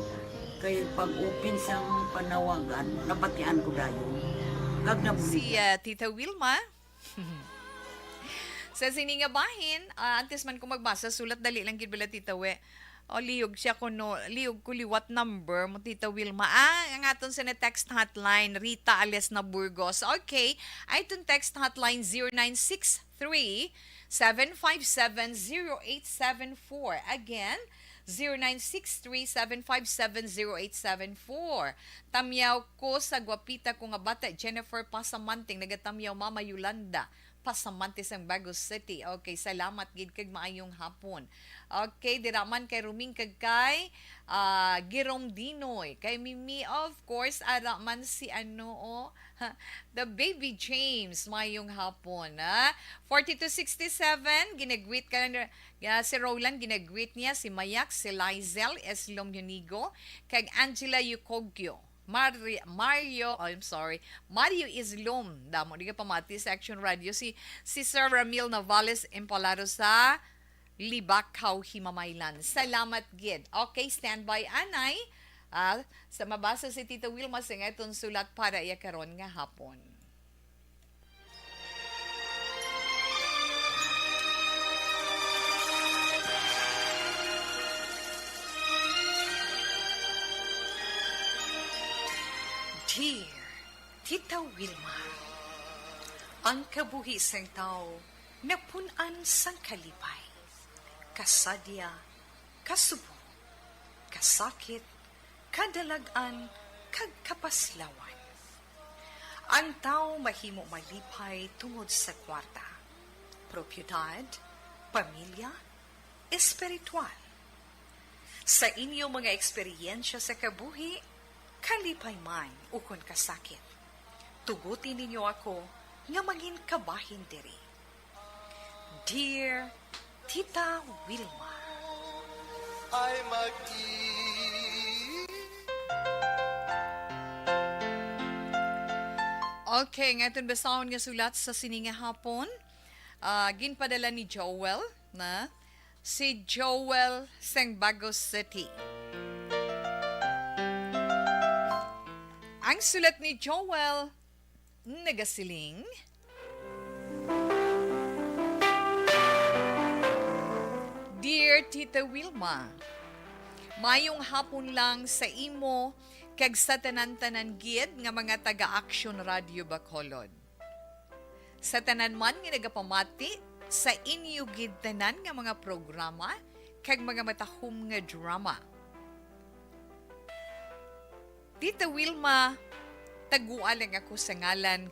Kay pag-open sang panawagan, nabatian ko dayon. Kag nabuligan. Si, ah, Tita Wilma. Sa sini nga bahin, ah, antes man ko magbasa, sulat dali lang gid bala, Tita We. O, liyog siya kuno, liyog ko liwat number mo, Tita Wilma. Ah, ang aton sa na text hotline, Rita alias na Burgos. Okay, ay itong text hotline, zero nine six three, seven five seven, zero eight seven four. Again, zero nine six three, seven five seven, zero eight seven four. Tamyaw ko sa gwapita ko nga bata, Jennifer Pasamanting, nagatamyaw, Mama Yolanda Pasamanti sang Bago City. Okay, salamat gid kag maayong hapon. Okay, dira man kay Ruming kag kay, ah, Girom Dinoy, kay Mimi, of course, ara man si ano, oh, the baby James. Maayong hapon, ah. Forty-two sixty-seven, ginagwit ka lang, ah, si Roland, ginagwit niya, si Mayak, si Lizel, Eslom Yunigo, kag Angela Yukogyo. Mari-, Mario, oh, I'm sorry, Mario Islom, damo di ka pamati sa Action Radio, si, si Sir Ramil Navales Impalaro sa Libakaw, Himamaylan. Salamat gid. Okay, standby, anay. Ah, sa mabasa si Tita Wilma sa nga itong sulat para iya karon nga hapon. Dear Tita Wilma, ang kabuhi sang tawo napun-an sang kalipay, kasadya, kasubong, kasakit, kadalag-an, kag kapaslawan. Ang tawo mahimo malipay tungod sa kwarta, propiedad, pamilya, espiritual. Sa inyo mga eksperyensya sa kabuhi, kalipay man ukon kasakit, tuguti ninyo ako nga mangin kabahin diri. Dear Tita Wilma. Ay mag-i- Okay, nga itong basahon nga sulat sa sini nga hapon, ah, ginpadala ni Joel na si Joel sang Bago City. Ang sulat ni Joel nagasiling, Dear Tita Wilma, mayong hapon lang sa imo kag sa tanan-tanan gid nga mga taga-Action Radio Bacolod. Sa tanan man nga nagapamati sa inyo gid tanan nga mga programa kag mga matahom nga drama. Tita Wilma, tagua lang ako sa ngalan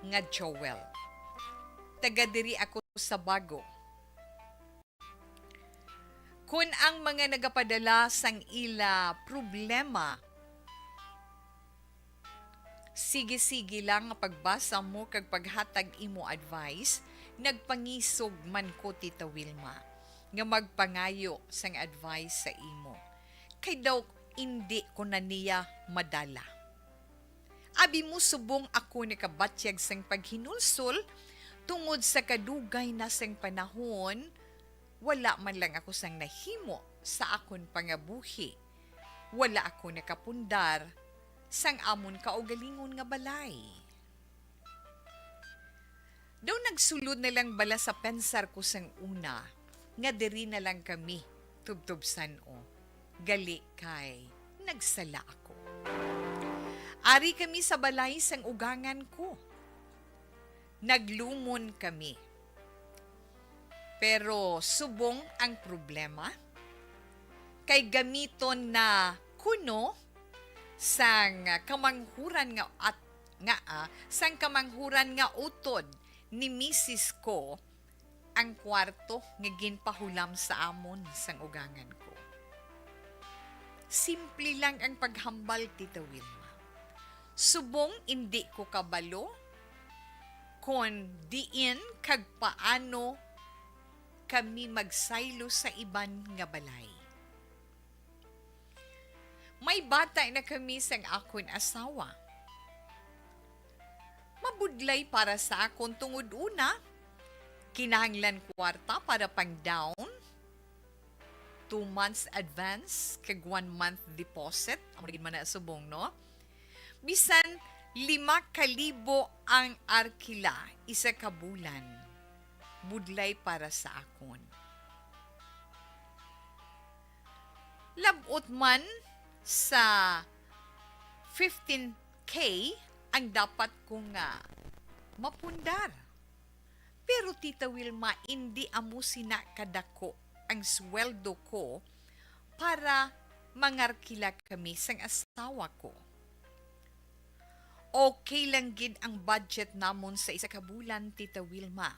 nga Joel. Taga diri ako sa Bago. Kun ang mga nagapadala sang ila problema, sige-sige lang nga pagbasa mo kag paghatag imo advice, nagpangisog man ko, Tita Wilma, nga magpangayo sang advice sa imo. Kay daw indi ko na niya madala. Abi mo, subong ako nakabatyag sang paghinulsol tungod sa kadugay na sang panahon, wala man lang ako sang nahimo sa akon pangabuhi. Wala ako nakapundar sang amon kaugalingon nga balay. Daw nagsulod na lang bala sa pensar ko sang una nga diri na lang kami tubtubsan-o, gali kay nagsala ako. Ari kami sa balay sang ugangan ko. Naglumon kami. Pero subong ang problema, kay gamiton na kuno sang kamanghuran nga at, nga, ah, sang kamanghuran nga utod ni misis ko ang kwarto nga ginpahulam sa amon sang ugangan ko. Simple lang ang paghambal, Tita Wilma. Subong indi ko kabalo kon diin kag paano kami magsaylo sa iban nga balay. May bata na kami sang akon asawa. Mabudlay para sa akon tungod una, kinahanglan kwarta para pang down. two months advance kag one month deposit. Amo na gid man na subong, no? Bisan lima ka libo ang arkila isa ka bulan, budlay para sa akon. Labot man sa fifteen K ang dapat ko nga mapundar. Pero, Tita Wilma, indi amo sina kadako ang sweldo ko para mangarkila kami sang asawa ko. Okay lang gid ang budget namon sa isa ka bulan, Tita Wilma.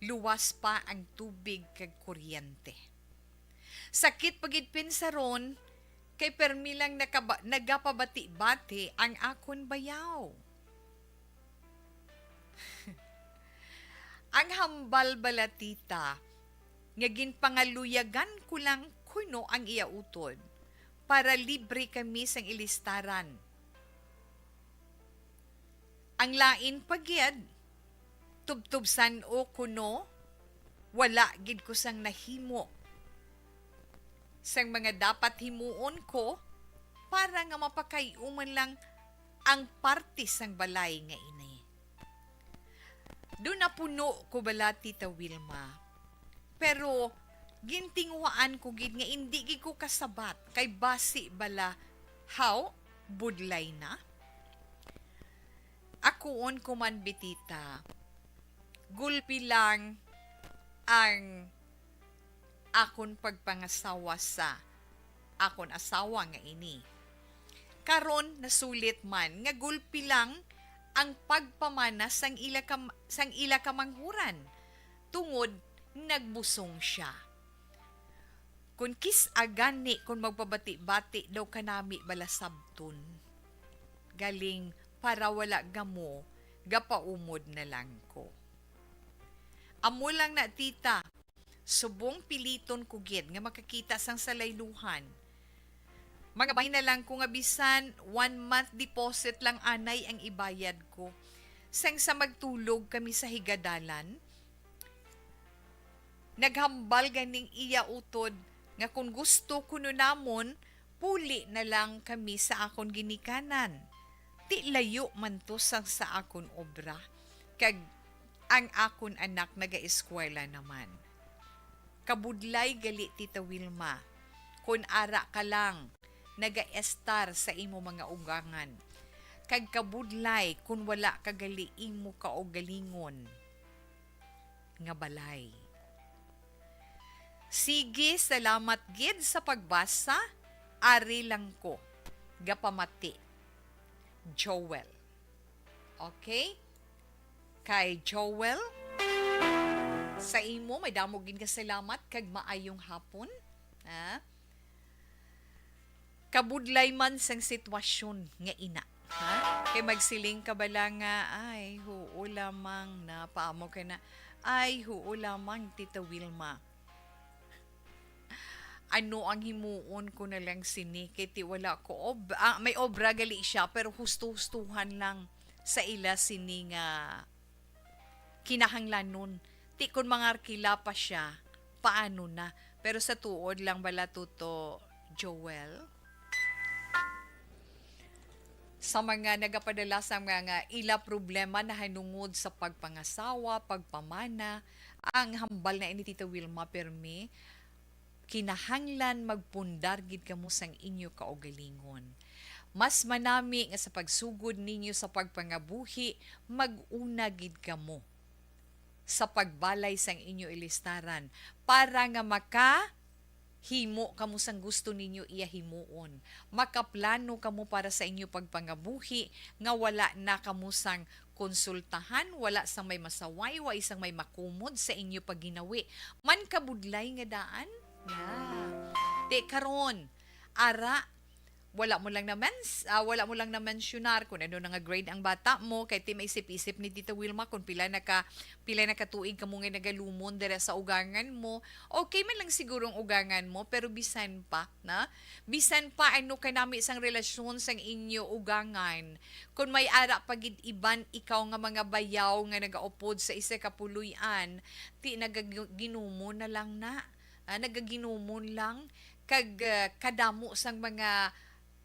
Luwas pa ang tubig kag kuryente. Sakit pa gid pinsaron, kay permi lang nakaba-, nagapabati-bati ang akon bayaw. Ang hambal bala, tita, nga ginpangaluyagan ko lang kuno ang iya utod para libre kami sang ilistaran. Ang lain pa gid, tubtob san-o kuno, wala gid ko sang nahimo sang mga dapat himuon ko para nga mapakay-o man lang ang parte sang balay nga ini. Do napuno ko bala, Tita Wilma, pero gintinguhaan ko gid nga indi gid ko kasabat kay basi bala, haw, budlay na. Akuon ko man, Bitita, gulpi lang ang akon pagpangasawa sa akon asawa nga ini. Karon, nasulit man nga gulpi lang ang pagpamana sang ila ka, sang ila kamanghuran, tungod nagbusong sia. Kon kis-a gani, kon magpabati-bati daw kanami bala sabton, galing para wala gamo, gapaumod na lang ko. Amo lang na, tita, subong piliton ko gid nga makakita sang salayluhan. Mangabay na lang ko nga bisan one month deposit lang anay ang ibayad ko. Sang sa magtulog kami sa higadalan, naghambal ganing iya utod nga kon gusto kuno namon, puli na lang kami sa akon ginikanan. Ti layo man to sang sa akon obra, kag ang akon anak nagaeskwela naman. Kabudlay gali, Tita Wilma, kon ara ka lang nagaestar sa imo mga ugangan, kag kabudlay kon wala ka gali imo kaugalingon nga balay. Sige, salamat gid sa pagbasa. Ari lang ko gapamati. Joel. Okay? Kay Joel, sa imo, may damo gid nga salamat kag maayong hapon. Ha? Kabudlay man sang sitwasyon nga ina, ha? Kay magsiling ka bala nga, "Ay, huo lamang na," paamo ka na, "Ay, huo lamang, Tita Wilma. Ano ang himuon ko na lang sini? Kay ti wala ko ob-, ah, may obra gali siya, pero husto-hustuhan lang sa ila sini nga kinahanglanon. Ti kon mangarkila pa siya, paano na?" Pero sa tuod lang bala, Tuto Joel? Sa mga nagapadala sa mga ila problema nahanungod sa pagpangasawa, pagpamana, ang hambal na ini, Tita Wilma, pirmi, kinahanglan magpundar gid kamo sang inyo kaugalingon. Mas manami nga sa pagsugod ninyo sa pagpangabuhi, mag-una gid kamo sa pagbalay sang inyo ilistaran para nga makahimo kamo sang gusto ninyo iya himuon. Makaplano kamo para sa inyo pagpangabuhi nga wala na kamo sang konsultahan, wala sang may masaway, wa sang may makumod sa inyo pagginawi. Man kabudlay nga daan? Yeah. Ti karon, ara, wala mo lang na mens-, ah, wala mo lang na mensyonar kung ano na nga grade ang bata mo, kay ti maisip-isip ni Tita Wilma kung pila na ka, pila na ka tuig kamo nga nagalumon dira sa ugangan mo. Okay man lang siguro ang ugangan mo, pero bisan pa, na? Bisan pa ano kanami sang relasyon sang inyo ugangan, kung may ara pa gid iban ikaw nga mga bayaw nga nagaupod sa isa ka puloy-an, ti nagaginumo na lang na. ah, nagaginumon lang, kag, ah, kadamo sang mga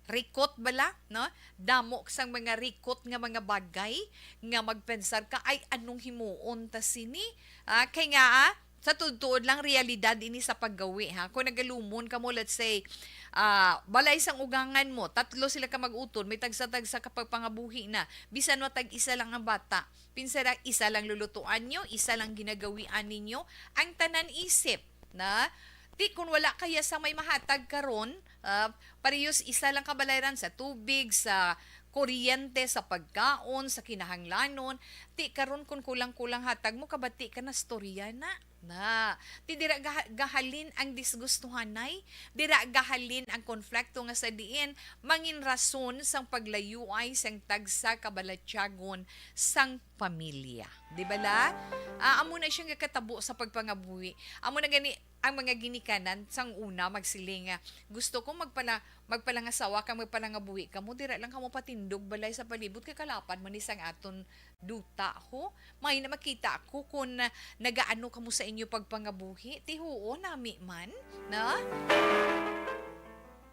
rikot bala, no? Damo sang mga rikot nga mga bagay nga magpensar ka, "Ay, anong himuon ta sini?" Ah, kay nga, ah, sa tuod-tuod lang, realidad ini sa paggawi, ha? Kung nagalumon kamo, let's say, ah, balay sang ugangan mo, tatlo sila ka mag-utod, may tagsa-tagsa ka pagpangabuhi na, bisan matag isa lang ang bata. Pinsara, isa lang lulutuan nyo, isa lang ginagawian ninyo, ang tanan isip, na? Ti, kung wala kaya sa may mahatag karon, ah, parehas isa lang kabalayran sa tubig, sa kuryente, sa pagkaon, sa kinahanglanon, ti karon kung kulang-kulang hatag mo, kabati ka na, storya na. Na, ti dira gaha-, gahalin ang disgustuhanay, dira gahalin ang konflikto nga sa diin mangin rason sang paglayuay sang tagsa ka balatyagon sang pamilya. Di bala? Ah, amo na siya nga katabo sa pagpangabuhi. Amo na gani ang mga ginikanan sang una magsiling nga, "Gusto ko magpala-, magpalangasawa kag magpalangabuhi kamo, dira lang kamo patindog balay sa palibot kay kalapad man ni sang aton duta ho. May na makita ko kung nagaano kamo sa inyo pagpangabuhi." Ti huo, nami man, na?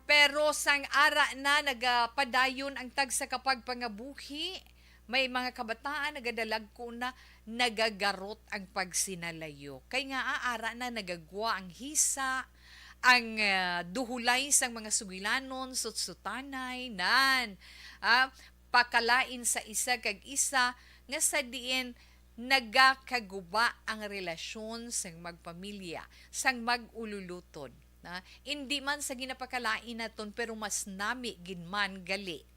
Pero sang ara na nagapadayon ang tagsa ka pagpangabuhi, may mga kabataan nagadalagko na, nagagarot ang pagsinalayo. Kay nga, ah, ara na nagagwa ang hisa, ang, ah, duhulay sang mga sugilanon, sutsutanay, nan, ah, pakalain sa isa kag isa, nga sa diin nagakaguba ang relasyon sang magpamilya, sang mag-ululutod. Na, indi man sa ginapakalain naton, pero mas nami gid man gali.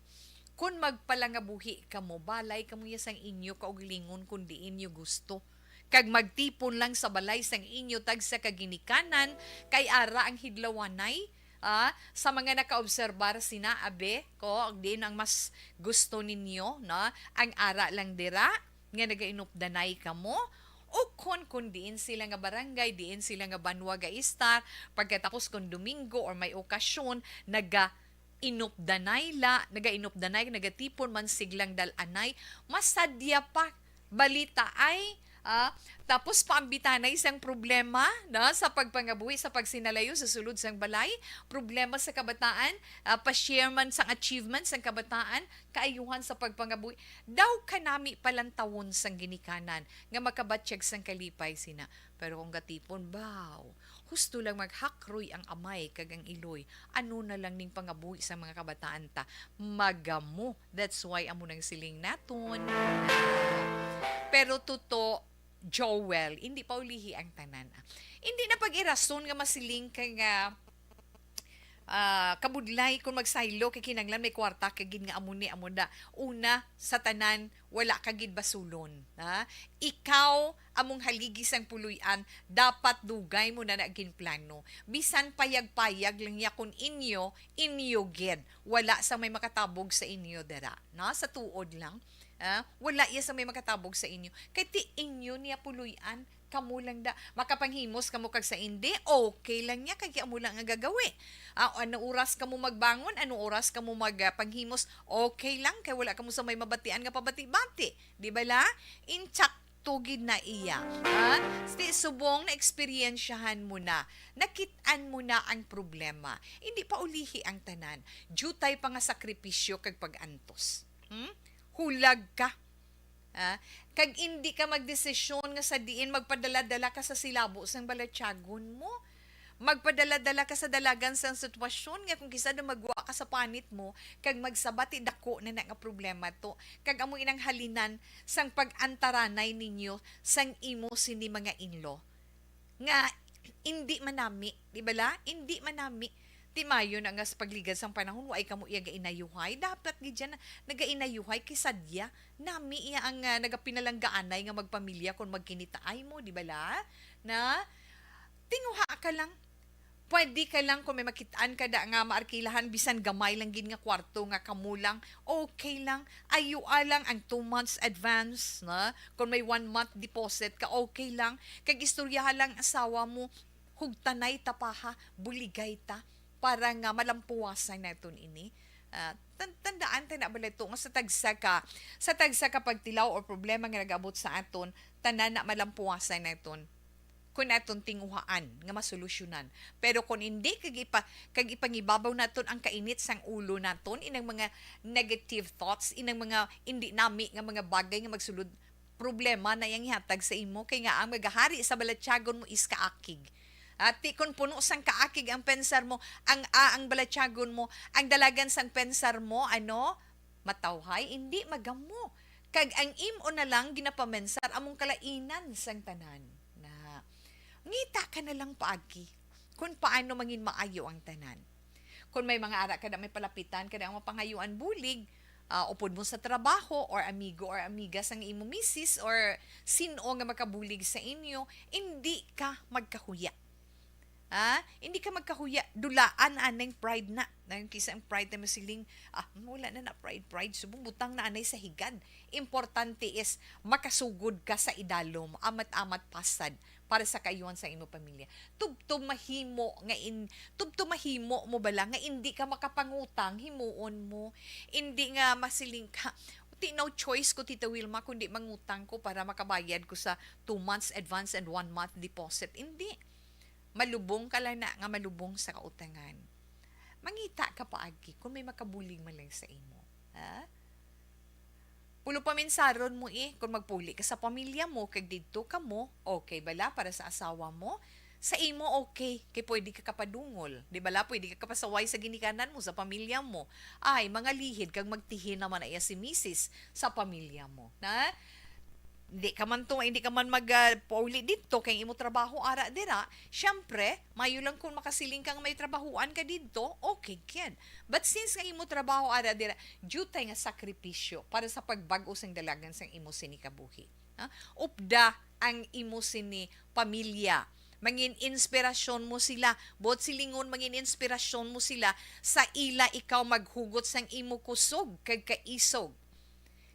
Kon magpalangabuhi kamo, balay kamo ya sang inyo kaugalingon kon diin nyo gusto, kag magtipon lang sa balay sang inyo tagsa ka ginikanan, kay ara ang hidlawanay, ah, sa mga nakaobserbar sina, abe, ko, diin ang mas gusto ninyo, no? Ang ara lang dira nga nagainupdanay kamo, o kon, kon diin sila nga barangay, diin sila nga banwa ga-istar, pagkatapos kon Domingo or may okasyon, nagainupdanay la, nagainupdanay, nagatipon man siglang dal-anay, masadya pa, balitaay, ah, tapos paambitanay sang problema, no, sa pagpangabuhi, sa pagsinalayo sa sulod sang balay, problema sa kabataan, ah, pa-share man sang achievements sang kabataan, kaayuhan sa pagpangabuhi. Daw kanami palantawon sang ginikanan nga makabatyag sang kalipay sina. Pero kung gatipon, baw, husto lang maghakroy ang amay kag ang iloy. Ano na lang ning pangabuhi sa mga kabataan ta? Magamo. That's why amo nang siling naton. Pero tuto, Joel, hindi pa ulihi ang tanan, ah. Hindi na pag-irason nga masiling ka nga, ah, kabudlay kung magsaylo kay kinanglan may kwarta ka gid nga amo ni, amo da. Una, sa tanan, wala ka gid basulon, ha? Ikaw among haligi sang puloy-an, dapat dugay mo na na ginplano. Bisan payag-payag lang niya kun inyo, inyo gid. Wala sa may makatabog sa inyo dira, no? Sa tuod lang, ah, wala iya sa may makatabog sa inyo. Kay ti inyo niya puloy-an, kamo lang da. Makapanghimos kamo kag sa indi, okay lang niya, kay amo lang ang gagawi. Ah, ano oras kamo magbangon, ano oras kamo mag, ah, panghimos, okay lang, kay wala kamo sa may mabatian nga pabati-bati. Di ba la? Intsakto gid na iya. Ha? Sti-, subong na-eksperyensyahan mo na, nakit-an mo na ang problema. Hindi pa ulihi ang tanan. Diyutay pa nga sakripisyo kag pag-antos. Hmm? Hulag ka. Ah, kag indi ka magdesisyon nga sa diin magpadala-dala ka sa silabo sang balatyagon mo. Magpadala-dala ka sa dalagan sang sitwasyon nga kung kisa daw magwa ka sa panit mo, kag magsabati, dako na na nga problema to. Kag amo inang halinan sang pag-antaranay ninyo sang imo sini mga inlo. Nga indi manami, di ba la? Indi manami. Ti mayo na nga sa pagligad sang panahon, wa ay kamo iya gainayuhay. Dapat gid yan, nagainayuhay kay sadya. Nami iya ang, ah, nagapinalanggaanay nga magpamilya kon magkinitaay mo, di ba la? Na, tinguha ka lang. Pwede ka lang kung may makitaan ka da nga maarkilahan, bisan gamay lang gid nga kwarto nga kamo lang, okay lang. Ayua lang ang two months advance, na? Kung may one month deposit ka, okay lang. Kag istoryahan lang asawa mo, hugtanay ta pa ha, buligay ta, para nga malampuwasan naton ini. Ah, tan-, tandaan ta na bala to nga sa tagsa ka, sa tagsa ka pagtilaw or problema nga nag-abot sa aton, tanan na malampuwasan naton. Kung aton tinguhaan nga masolusyonan. Pero kung hindi, kag ipa-, kag ipangibabaw naton ang kainit sang ulo naton, inang mga negative thoughts, inang mga hindi nami nga mga bagay nga magsulod, problema na yang ihatag sa imo, kay nga ang magahari sa balatyagon mo is kaakig. Ati, kung puno sang kaakig ang pensar mo, ang, ah, ang balatyagon mo, ang dalagan sang pensar mo, ano, matawhay, hindi magamo. Kag ang imo na lang ginapamensar among kalainan sang tanan. Na, ngita ka na lang paagi kung paano mangin maayo ang tanan. Kung may mga ara ka na may palapitan ka na ang mapangayuan bulig, ah, upod mo sa trabaho or amigo or amiga sang imo misis or sin-o nga makabulig sa inyo, hindi ka magkahuya. Ah, hindi ka magkahuya, dulaan anay pride na. Nang kisa ang pride na masiling, ah, wala na na pride, pride, subong butang na anay sa higad. Importante is makasugod ka sa idalom, amat-amat pasad para sa kaayuhan sa imo pamilya. Tubtob mahimo nga in-, tubtob mahimo mo bala nga indi ka makapangutang, himuon mo. Indi nga masiling ka, "Ti, no choice ko, Tita Wilma, kundi mangutang ko para makabayad ko sa two months advance and one month deposit." Indi. Malubong ka lang na nga malubong sa kautangan. Mangita ka paagi kung may makabulig man lang sa imo. Ha? Pulo pa minsaron mo, eh, kung magpuli ka sa pamilya mo, kag didto ka mo, okay bala para sa asawa mo? Sa imo, okay, kay pwede ka kapadungol. Di bala, pwede ka kapasaway sa ginikanan mo, sa pamilya mo. Ay, mga lihid, kag magtihi naman na iya si misis sa pamilya mo. Na? Hindi ka man to, hindi ka man mag, ah, pauli didto kay imo trabaho ara dira. Siyempre, mayo lang kung makasiling ka nga may trabahoan ka didto, okay gid. But since nga imo trabaho ara dira, due tay nga sakripisyo para sa pagbag-o sang dalagan sang imo sini kabuhi. Ha? Upda ang imo sini pamilya. Mangin inspirasyon mo sila. Buot silingon, mangin inspirasyon mo sila sa ila ikaw maghugot sang imo kusog kag kaisog.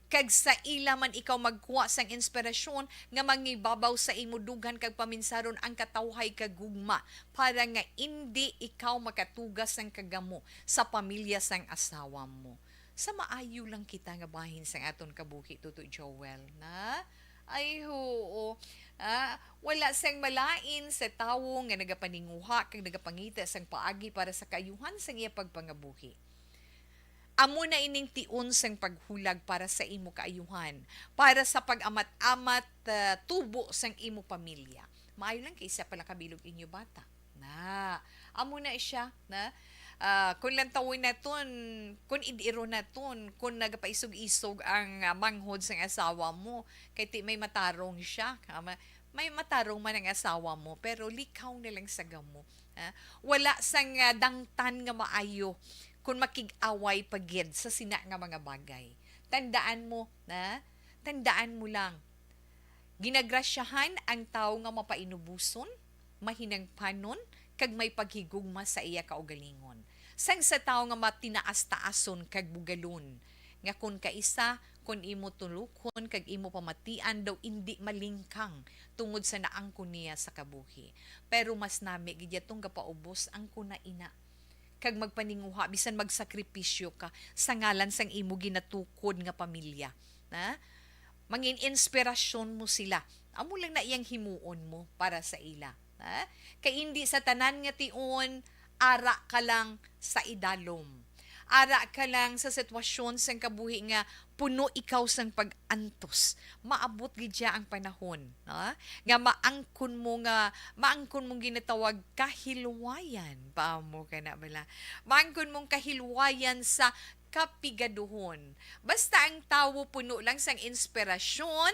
Kag sa ila man ikaw magkuha sang inspirasyon nga mangibabaw sa imo dughan kag paminsaron ang katawhay kag gugma, para nga indi ikaw makatuga sang kagamo sa pamilya sang asawa mo. Sa maayo lang kita nga bahin sang aton kabuhi, Tuto Joel, na? Ay, huo. Ah, wala sang malain sa tawo nga nagapaninguha kag nagapangita sang paagi para sa kaayuhan sang iya pagpangabuhi. Amo na ining tion sang paghulag para sa imo kaayuhan, para sa pag-amat-amat, ah, tubo sang imo pamilya. Maayo lang kay isa pa lang kabilog inyo bata. Na, amo na siya, na, ah, kung lantawon naton, kung id-iro naton, kung nagapaisog-isog ang, ah, manghod sang asawa mo, kay ti may matarong siya, ah, ma-, may matarong man ang asawa mo, pero likaw na lang sa gamo, ha? Wala sang, ah, dangtan nga maayo kung makig-away pa gid sa sina nga mga bagay. Tandaan mo, na? Tandaan mo lang, ginagrasyahan ang tawo nga mapainuboson, mahinangpanon, kag may paghigugma sa iya kaugalingon, sang sa tawo nga matinaas-taason kag bugalon, nga kon kaisa, kon imo tulokon kag imo pamatian, daw indi malingkang tungod sa naangkon niya sa kabuhi. Pero mas nami gid yatong gapaubos ang kuna ina, kag magpaninguha bisan magsakripisyo ka sa ngalan sang imo ginatukod nga pamilya. Ha? Mangin inspirasyon mo sila. Amo lang na iyang himuon mo para sa ila. Ha? Kay indi sa tanan nga tion, ara ka lang sa idalom. Ara ka lang sa sitwasyon sang kabuhi nga puno ikaw sang pag-antos. Maabot gid siya ang panahon, ha? Nga maangkon mo nga, maangkon mong ginatawag kahilwayan. Paamo ka na bala? Maangkon mong kahilwayan sa kapigaduhon. Basta ang tawo puno lang sang inspirasyon,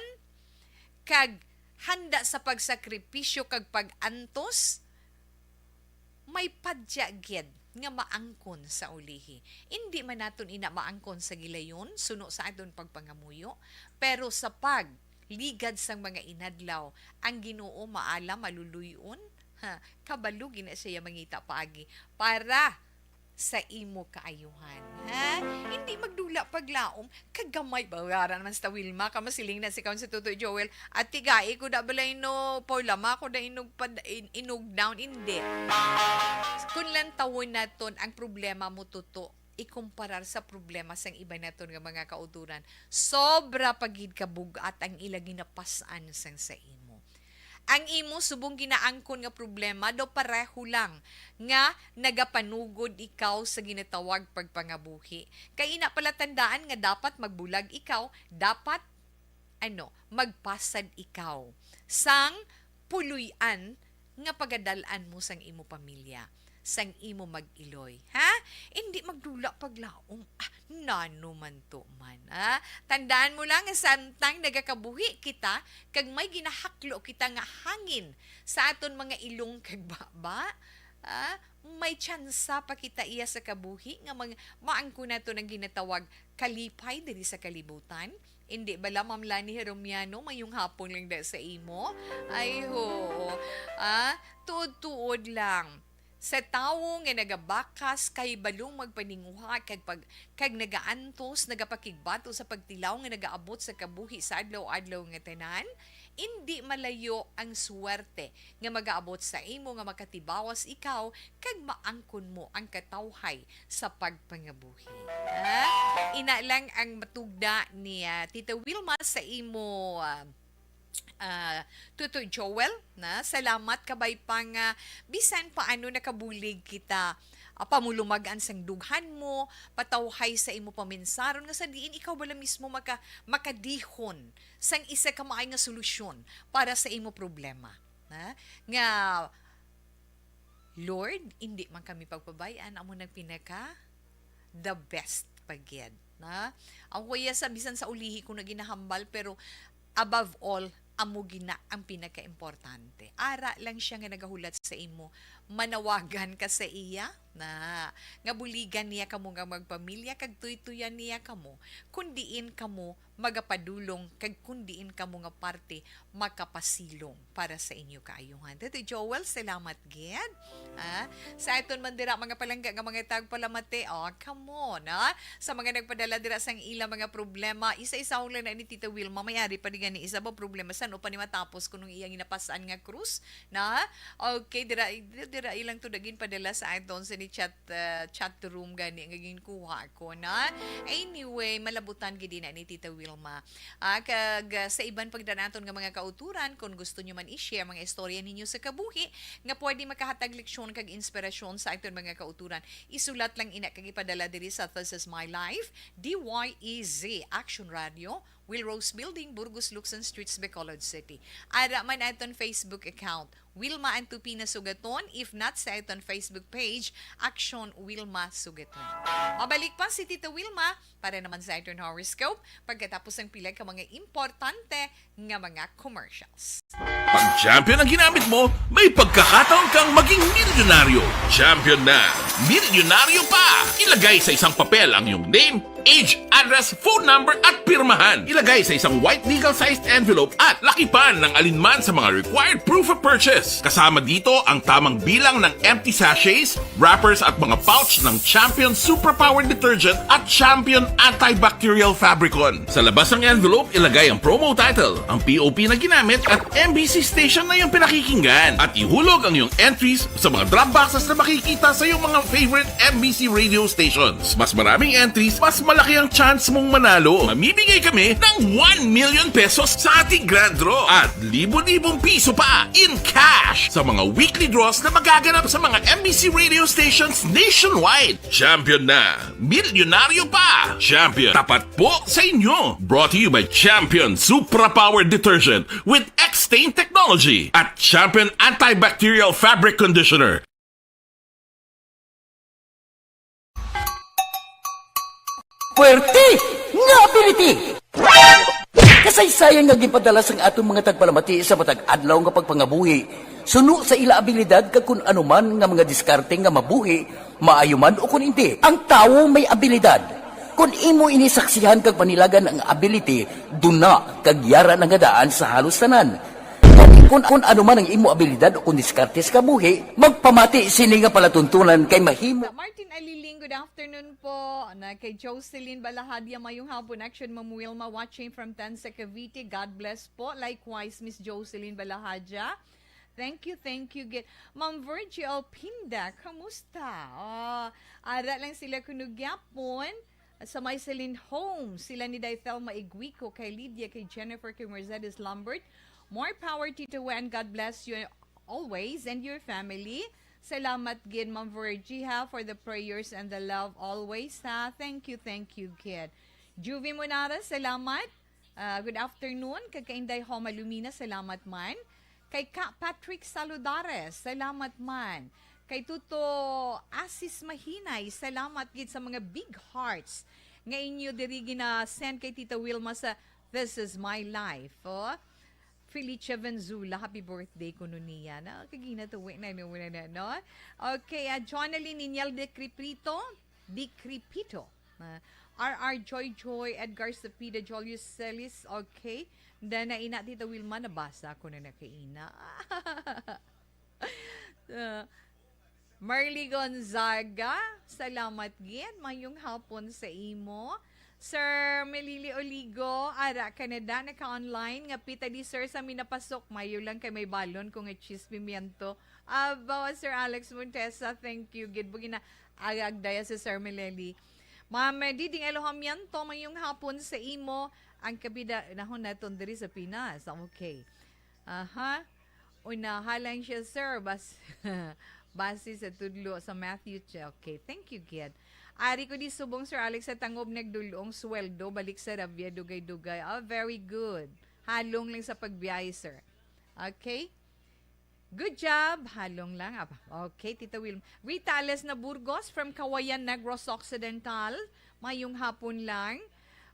kag handa sa pagsakripisyo kag pag-antos, may padya gid nga maangkon sa ulihi. Indi man naton ina maangkon sa gilayon, suno sa aton pagpangamuyo, pero sa pagligad sang mga inadlaw, ang Ginoo maala maluloy-on, ha, kabalo gid na siya mangita paagi para sa imo kaayuhan, ha? Hindi magdula paglaom, kagamay ba? Wala naman sa Wilma, kamasiling na si Council Tutoy Joel, at tigai ko da balay no, Paula, ma ko da inog pad-, in-, inog down, hindi. Kung lantawon naton ang problema mo, Tuto, ikumparar sa problema sang iba naton nga mga kauturan, sobra pa gid ka bug-at ang ila ginapas-an sang sa imo. Ang imo subong ginaangkon nga problema daw pareho lang nga nagapanugod ikaw sa ginatawag pagpangabuhi. Kay ina pala tandaan nga dapat magbulag ikaw, dapat, ano, magpasad ikaw sang puloy-an nga pagadal-an mo sang imo pamilya, sang imo mag-iloy, ha? Indi magdula paglaom. Ah, nano man to man, ha? Tandaan mo lang nga samtang nagakabuhi kita, kag may ginahaklo kita nga hangin sa aton mga ilong kag baba, ah, may tsansa pa kita iya sa kabuhi nga mag-, maangkon naton ang ginatawag kalipay diri sa kalibutan. Indi bala, Ma'am Lani Heromyano, mayong hapon lang da sa imo. Ay, ho. Ah, tuod-tuod lang. Sa tawo nga nagabakas, kahibalong magpaninguha, kag pag-, kag nagaantos, nagapakigbato sa pagtilaw nga nagaabot sa kabuhi sa adlaw-adlaw nga tanan, indi malayo ang swerte nga magaabot sa imo nga makatibawas ikaw kag maangkon mo ang katawhay sa pagpangabuhi. Ha? Ina lang ang matugda ni, ah, Tita Wilma sa imo, ah, ah, Tutoy Joel, na. Salamat, kabay pa nga bisan paano nakabulig kita, ah, pamulumag-an sang dughan mo, patawhay sa imo paminsaron nga sa diin ikaw bala mismo maka-, makadihon sang isa ka maay nga solusyon para sa imo problema, na. Nga, Lord, indi man kami pagpabay-an, amo nang pinaka the best pa gid, na? Ang kuya sa bisan sa ulihi ko na ginahambal, pero above all, amo gina ang pinakaimportante. Ara lang siya nga nagahulat sa imo, manawagan ka sa iya, na nga buligan niya kamo nga magpamilya kag tuytuyan niya kamo, kun diin kamo magapadulong kag kun diin kamo nga parte makapasilong para sa inyo kaayuhan. Tito Joel, salamat gid. Ah, sa aton man dira, mga palangga nga mga tagpalamati, oh, come on, ah. Sa mga nagpadala dira sang ila mga problema, isa-isahon lang na ni Tita Wilma, may ari pa di gani isa ba problema, san-o pa ni matapos kunong iyang ginapas-an nga krus, na? Okay, dira, dira ilang to dagin padala sa aton sa ni chat, ah, chat room gani nga ginkuha ko, na? Anyway, malabutan gid na ni Tita Wilma. Ah, kag, ah, sa iban pagdanaton nga mga kauturan, kung gusto nyo man i-share mga istorya ninyo sa kabuhi nga pwede makahatag leksyon kag inspirasyon sa aton mga kauturan, isulat lang ina kag ipadala diri sa This Is My Life, D Y E Z, Action Radio, Will Rose Building, Burgos, Lukson Streets, Bacolod City. Ara man aton Facebook account, Wilma Antupina Sugaton, if not sa aton Facebook page, Action Wilma Sugaton. Mabalik pa si Tita Wilma para naman sa aton horoscope pagkatapos ang pila ka mga importante nga mga commercials. Pag champion ang ginamit mo, may pagkakataon kang maging milyonaryo. Champion na, milyonaryo pa! Ilagay sa isang papel ang iyong name, age, address, phone number, at pirmahan. Ilagay sa isang white legal-sized envelope at lakipan ng alinman sa mga required proof of purchase. Kasama dito ang tamang bilang ng empty sachets, wrappers at mga pouch ng Champion Superpower Detergent at Champion Antibacterial Fabricon. Sa labas ng envelope, ilagay ang promo title, ang P O P na ginamit at M B C station na iyong pinakikinggan. At ihulog ang iyong entries sa mga drop boxes na makikita sa iyong mga favorite M B C radio stations. Mas maraming entries, mas malaki ang chance mong manalo. Mamimigay kami ng one million pesos sa ating grand draw at libo-libong piso pa in cash sa mga weekly draws na magaganap sa mga M B C radio stations nationwide. Champion na, milyonaryo pa! Champion, tapat po sa inyo! Brought to you by Champion Supra Power Detergent with X-Stain Technology at Champion Antibacterial Fabric Conditioner. Puwerte nga ability! Kasaysayan nga ginpadala sang aton mga tagpalamati sa matag adlaw nga pagpangabuhi, suno sa ila abilidad kag kun ano man nga mga diskarte nga mabuhi, maayo man o kun indi. Ang tawo may abilidad. Kun imo ini saksihan kag panilagan ang ability, duna kag yara na nga daan sa halos tanan. Kun, kun ano man ang imo abilidad o kun diskarte sa kabuhi, magpamati sini nga palatuntunan kay mahimo. Martin Aliling, good afternoon po. Na kay Jocelyn Balahadia, mayong hapon, Action Ma'am Wilma, watching from Tanza, Cavite. God bless po. Likewise, Miss Jocelyn Balahadia. Thank you, thank you. Get Ma'am Virgie Alpinda, kamusta? Ah, ara lang sila kuno gyapon sa may Celine Home. Sila ni Day Thelma Iguico, kay Lydia, kay Jennifer, kay Mercedes Lambert. More power, Tito Wen. God bless you always and your family. Salamat gid, Ma'am Virgie, ha, for the prayers and the love always, ha. Thank you, thank you, kid. Juvie Monara, salamat. Ah, good afternoon. Kag kay Inday Homa Lumina, salamat man. Kay Ka Patrick Saludares, salamat man. Kay Tuto Asis Mahinay, salamat gid sa mga big hearts nga inyo diri gina-send kay Tita Wilma sa This Is My Life. Oh. Felicia Venzula, happy birthday kuno niya. Na, kagina to, wait na, no, wala na, no? Okay, ah, Jonalyn Ninyal de Cripito, de Cripito. Ah, R R Joy Joy, Edgar Cepeda, Julius Celis, okay. Then, na ina, Tita Wilma, nabasa ko na na kaina. Ah, Marley Gonzaga, salamat gid. Mayong hapon sa imo. Sir Melili Oligo, ara Canada, naka-online. Nga pita di, sir, sa minapasok. Mayo lang kay may balon ko nga chismimiento. Abaw, Sir Alex Montesa, thank you. Gid, bugi na agag daya si Sir Melili. Ma'am Diding Elohamiento, mayong hapon sa imo. Ang kabida, nahon naton diri sa Pinas. Okay. Aha. Unaha lang siya, sir. Bas-, base sa tudlo sa Matthew. Ch-, okay. Thank you, kid. Ari ko di subong, Sir Alex, sa tangob nagdulong sweldo, balik sa Rabia, dugay-dugay. Ah, very good. Halong lang sa pagbiyahe, sir. Okay? Good job. Halong lang. Ah, okay, Tita Wilma. Rita Alesna Burgos from Cauayan, Negros Occidental. Mayong hapon lang.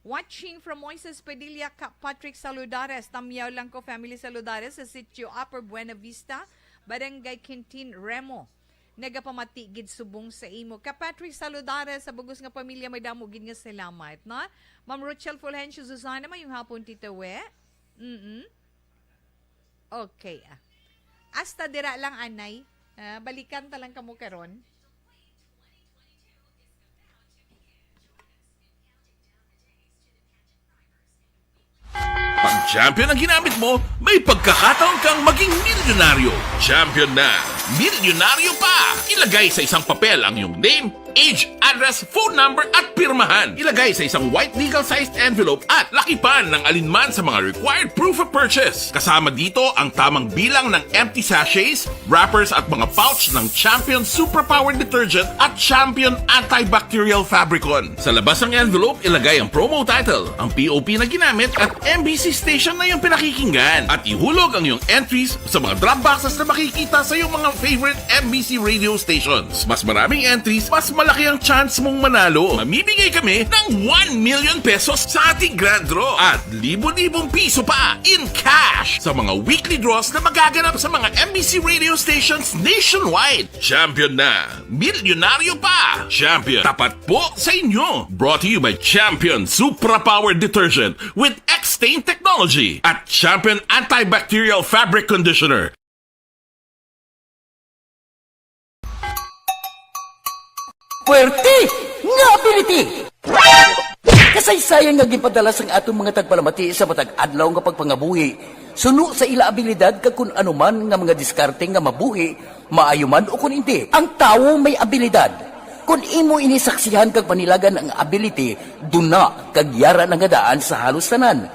Watching from Moises Padilla, Ka Patrick Saludares, Tamyaw lang ko, family Saludares, sa Sitio Upper Buena Vista, Barangay Quintin, Remo. Nagapamati gid subong sa imo. Ka Patrick Saludares, sa bugos nga pamilya, may damo gid nga salamat, no? Ma'am Rochelle Fulgencio Susana, mayong hapon, Tita We. Mm-mm. Okay, ah. Hasta dira lang, anay. Ah, balikan ta lang kamo karon. Pag champion ang ginamit mo, may pagkakataon kang maging milyonaryo. Champion na, milyonaryo pa! Ilagay sa isang papel ang iyong name, age, address, phone number, at pirmahan. Ilagay sa isang white legal-sized envelope at lakipan ng alinman sa mga required proof of purchase. Kasama dito ang tamang bilang ng empty sachets, wrappers, at mga pouch ng Champion Superpower Detergent at Champion Antibacterial Fabricon. Sa labas ng envelope, ilagay ang promo title, ang P O P na ginamit, at M B C station na iyong pinakikinggan. At ihulog ang iyong entries sa mga drop boxes na makikita sa iyong mga favorite M B C radio stations. Mas maraming entries, mas malaki ang chance mong manalo. Mamimigay kami ng one million pesos sa ating grand draw at libo-libong piso pa in cash sa mga weekly draws na magaganap sa mga M B C radio stations nationwide. Champion na, milyonaryo pa! Champion, tapat po sa inyo! Brought to you by Champion Supra Power Detergent with X-Stain Technology at Champion Antibacterial Fabric Conditioner. Puwerte nga ability! Kasaysayan nga ginpadala sang aton mga tagpalamati sa matag adlaw nga pagpangabuhi, suno sa ila abilidad kag kun ano man nga mga diskarte nga mabuhi, maayo man o kun indi. Ang tawo may abilidad. Kun imo ini saksihan kag panilagan ang ability, duna kag yara na nga daan sa halos tanan.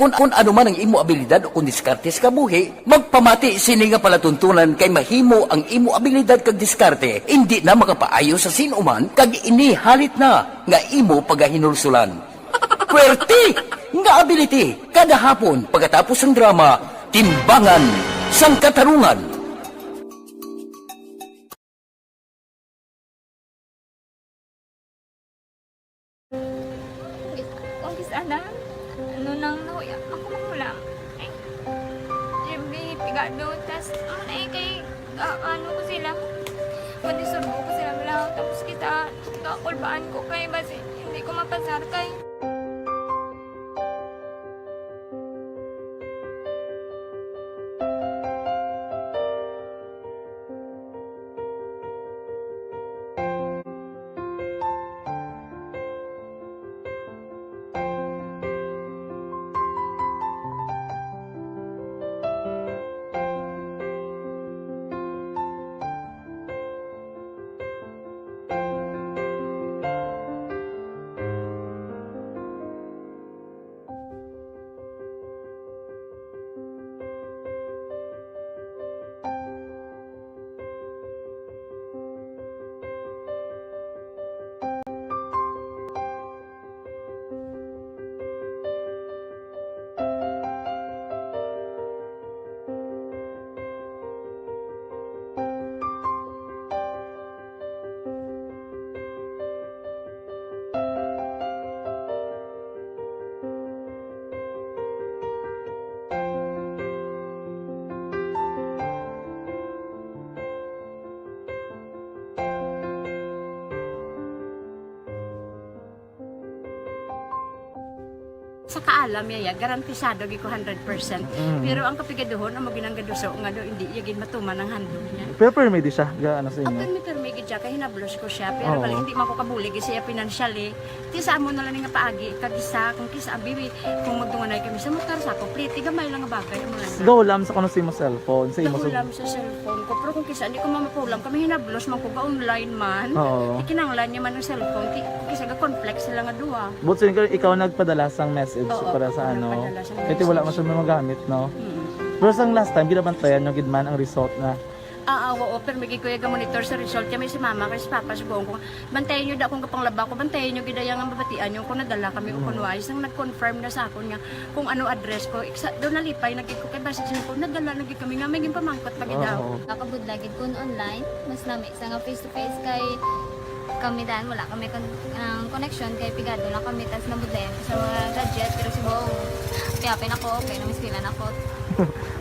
Kun, kun ano man ang imo abilidad o kun diskarte sa kabuhi, magpamati sini nga palatuntunan kay mahimo ang imo abilidad kag diskarte indi na makapaayo sa sin-o man kag ini halit na nga imo pagahinulsulan. Puwerte nga ability! Kada hapon, pagkatapos sang drama, Timbangan sang Katarungan. Kung kis-, kung kis-, ano, ano nang nahuya, ako mahulam. Ay, every pigado, tas, ano na eh, kay, ah, ano ko sila, kung disurbo ko sila, wala, tapos kita, kakulbaan ko kay, basi, hindi ko mapasar kay. Sa kaalam niya, ya, garantisado gid ko hundred percent. Mm. Pero ang kapigaduhon, amo ginang gaduso nga do, hindi iya gid matuman ang handog niya. Pero permi di siya, ga-, ano sa imo? Permi, permi gid siya, kay hinablos ko siya. Pero Oo. bali, hindi man ko kabulig siya financially. Ti sa amo na lang nga paagi, kag isa, kung kisa, abi, kung magdunganay kami sa motor, sa ako, pliti, gamay lang nga bagay, amo lang. Gahulam sa kuno sa imo cellphone, sa imo sa Gahulam sa cellphone ko, pero kung kisa, hindi ko mamapulam, kami hinablos man ko, ga-online man. Oo. Ikinanglan niya man ang cellphone, ti, kisa ga-conflict sila nga duha. But so, ikaw, ikaw nagpadala sang message Oo, para sa ako ano? nagpadala sang Kaya ti wala man message. siya may magamit, no? Mm. Pero sang last time, ginabantayan nyo gid man ang result na Ah, ah, oo, pero may gikuya ga monitor sa result. Kami si mama, kay si papa, si buong ko, bantayan nyo da akong kapanglaba ko, bantayan nyo gid ang mabatian nyo kung nadala kami o Mm. kung wais. Nang nag-confirm na sa akon nga kung ano address ko, iksa, doon nalipay na gid ko kay basta siya ko, nadala na gid kami nga may ginpamangkot pa gid Oo. daw. Nakabudlay gid kun online, mas lami sa nga face to face kay kami dan wala kami kon-, ang connection kay pigado lang kami tas nabudlayan ko sa mga gadget pero si Bong, piyapin ako, okay na, may eskwela na ako.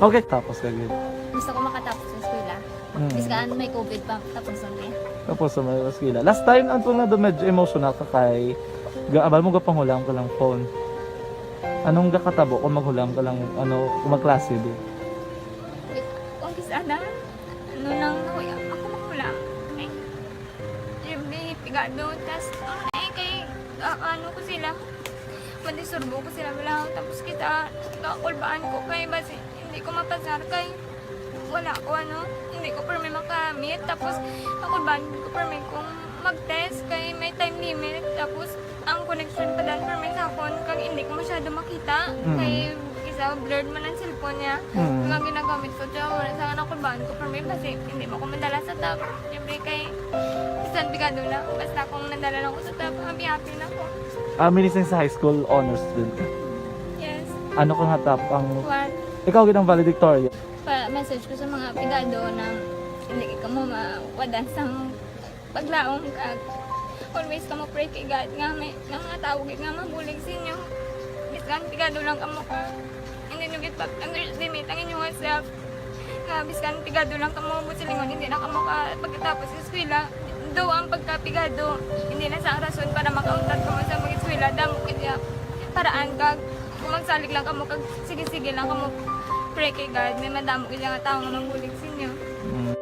Okay, tapos ka gid. Gusto ko makatapos sa eskwela. Mm. Bisan may covid pa, tapos ang day. Tapos sa may eskwela. Last time, ang tunga do medyo emotional ka kay gaabal mo gapanghulam ka lang phone. Anong gakatabo kung maghulam ka lang, ano, kung magklase di? Kung kisa na, ano lang, nahuya, ako mahulam. Ay, yung may pigado, tas, ano na eh, kay, ah, ano ko sila, mandisturbo ko sila, wala, tapos kita, kakulbaan ko kay, basi, hindi ko mapasar kay, wala ko, ano, hindi ko permi makamit, tapos, kakulbaan ko permi kung mag-test kay may time limit, tapos, ang connection pa dan permi sa akon, kag hindi ko masyado makita, Mm. kay, isa, blurred man ang cellphone niya, Mm. kag ang ginagamit ko, siya, wala sa kakulbaan ko permi, basi, hindi mo ko madala sa top, siyempre kay, bisan pigado na, basta kung nadala lang ko sa top, happy-happy na ko. Ah, meaning sa high school honors student ka? Yes. Ano ka nga top ang One. Ikaw gid ang valedictorian? Pa-message ko sa mga pigado na hindi ka mo mawadan sa paglaom ka. Always ka mo pray kay God nga may nga mga tawo gid nga mabulig sa inyo. Bisan pigado lang kamo ka. Hindi nyo gid pag-underestimate ang inyong self. Nga bisan pigado lang kamo, buot silingon, hindi na kamo ka pagkatapos sa eskwela. Do ang pagkapigado, hindi na sa rason para makauntat kamo sa mag-eskwela. Damo kaya paraan kag kung magsalig lang kamo kag sige-sige lang kamo pray kay God, may madamo gid nga tawo nga mabulig sa inyo. Mm.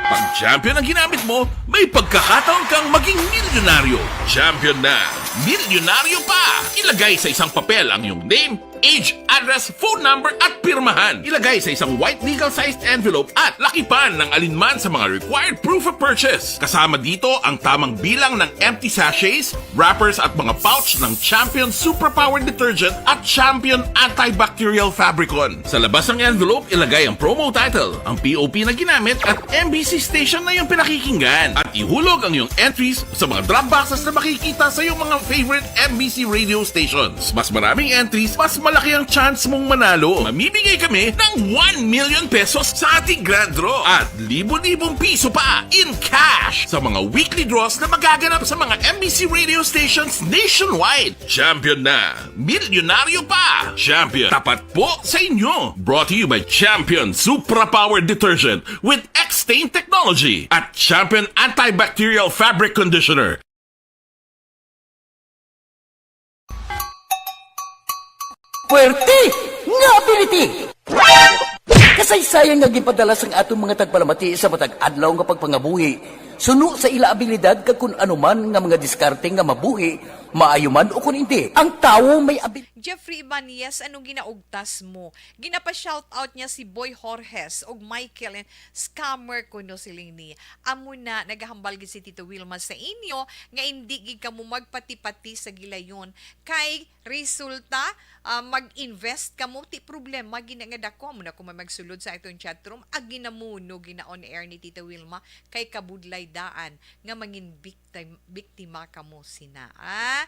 Pag champion ang ginamit mo, may pagkakataon kang maging milyonaryo. Champion na, milyonaryo pa! Ilagay sa isang papel ang iyong name, age, address, phone number, at pirmahan. Ilagay sa isang white legal-sized envelope at lakipan ng alinman sa mga required proof of purchase. Kasama dito ang tamang bilang ng empty sachets, wrappers at mga pouch ng Champion Superpower Detergent at Champion Antibacterial Fabricon. Sa labas ng envelope, ilagay ang promo title, ang P O P na ginamit at M B C station na iyong pinakikinggan. At ihulog ang iyong entries sa mga drop boxes na makikita sa iyong mga favorite M B C radio stations. Mas maraming entries, mas malaki ang chance mong manalo. Mamimigay kami ng one million pesos sa ating grand draw at libo-libong piso pa in cash sa mga weekly draws na magaganap sa mga M B C radio stations nationwide. Champion na! Milyonaryo pa! Champion, tapat po sa inyo! Brought to you by Champion Supra Power Detergent with X-Stain Technology at Champion Antibacterial Fabric Conditioner. Puwerte nga ability! Kasaysayan nga ginpadala sang atong mga tagpalamati sa matag adlaw nga pagpangabuhi, suno sa ila abilidad kag kun ano man nga mga diskarte nga mabuhi, maayo man o kun indi. Ang tawo may abil- Jeffrey Ibanez, ano ginaugtas mo? Ginapa-shoutout niya si Boy Jorges ug Michael and scammer kuno siling ni. Amo na, nagahambal gid si Tito Wilma sa inyo nga indi gid kamo magpati-pati sa gilayon. Kay resulta, ah, mag-invest kamo, ti problema gina nga dako. Amo na ko may magsulod sa atong chat room, ag ginamuno, gina-on air ni Tito Wilma, kay kabudlay daan nga mangin victim, biktima kamo sina. Ah,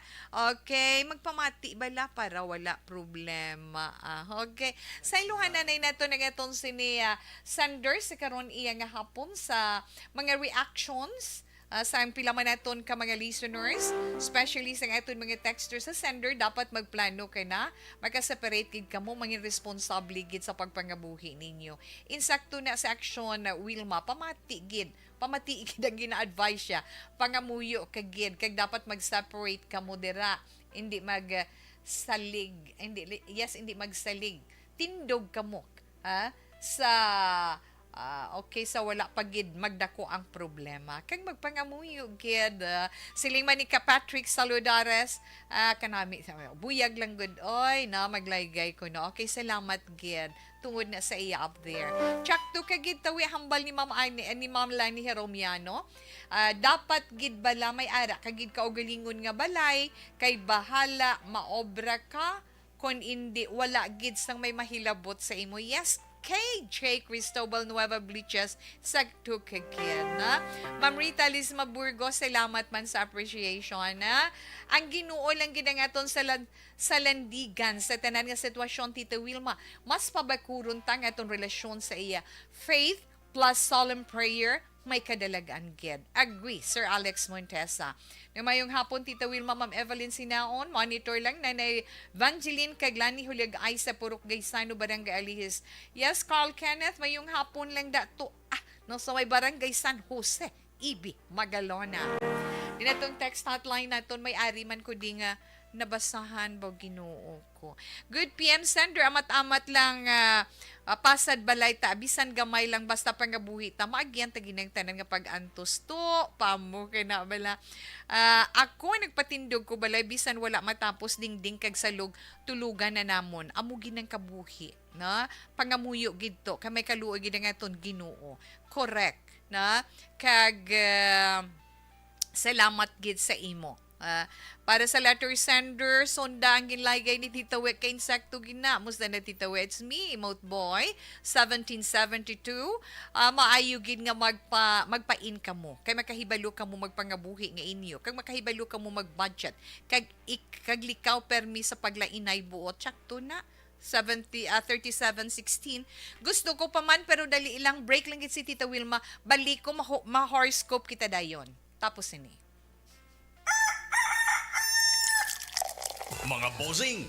okay, magpamati bala para wala problema. Ah, okay. Sa iluhan na nato nagaton sini, ah, Sanders sa karon iya nga hapon sa mga reactions Ah, sa pila man naton ka mga listeners, especially sa aton mga texters sa sender, dapat magplano ka na, maka-separate gid kamo, mangin responsable gid sa pagpangabuhi ninyo. Insakto na sa aksyon, Wilma, pamati gid, pamati gid ang gina-advise siya. Pangamuyo ka gid, kag dapat mag-separate kamo dira. Hindi mag, ah, salig, hindi, li-, yes, hindi magsalig. Tindog kamo, ha? Sa, ah, okay, sa wala pa gid magdako ang problema. Kag magpangamuyo gid, ah, siling man ni ka Patrick Saludares, ah, kanami, buyag lang gud, oy, na maglaygay ko, no? Okay, salamat gid. Tungod na sa iya up there. Tsakto ka gid tawi hambal ni Ma'am Ani, ni Ma'am Lani Heromiano. Ah, dapat gid bala may ara ka gid kaugalingon nga balay, kay bahala maobra ka, kon indi, wala gid sang may mahilabot sa imo. Yes, K J Cristobal Nueva Bliches, sakto ka gid, na? Ma'am Rita Lisma Burgos, salamat man sa appreciation, na? Ang Ginoo lang gid ang aton salan-, salandigan sa tanan nga sitwasyon, Tita Wilma. Mas pabakuron ta ang aton relasyon sa iya. Faith plus solemn prayer, may kadalagan gid. Agree, Sir Alex Montesa. Nga mayong hapon, Tita Wilma, Ma'am Evelyn Sinaon. Monitor lang, Nanay Vangeline Kaglani Huliag ay sa Purok Gaisano, Barangay Alihis. Yes, Carl Kenneth, mayong hapon lang da to. Ah, no, sa may Barangay San Jose, Ibi, Magalona. Dinatong text hotline naton, may ari man ko di nga nabasahan ba, Ginoo ko. Good P M sender, amat-amat lang, ah, ah, pasad balay ta, bisan gamay lang, basta pangabuhi ta, maagyan ta ginang tanan nga pag-antos to, pamo kay na bala. Ah, ako nagpatindog ko balay, bisan wala matapos dingding kag salog, tulugan na namon. Amo ginang kabuhi, na? Pangamuyo gid to, kay may kaluoy gid ang aton Ginoo. Correct, na? Kag, ah, salamat gid sa imo. Ah, para sa letter sender, sunda ang ginlaygay ni Tita Wek kay insakto gina. Musta na, Tita Wek? It's me, Emote Boy, seventeen seventy-two. Ah, maayo gid nga magpa-, magpain kamo. Kay makahibalo kamo magpangabuhi nga inyo. Kag makahibalo kamo mag-budget. Kag ik-, kag likaw permi sa paglainay buot. Tsakto na. Seventy, ah, thirty-seven sixteen. Gusto ko pa man, pero dali lang. Break lang gid si Tita Wilma. Balik ko, maho-, ma-horoscope kita dayon. Tapos ini. Mga bossing!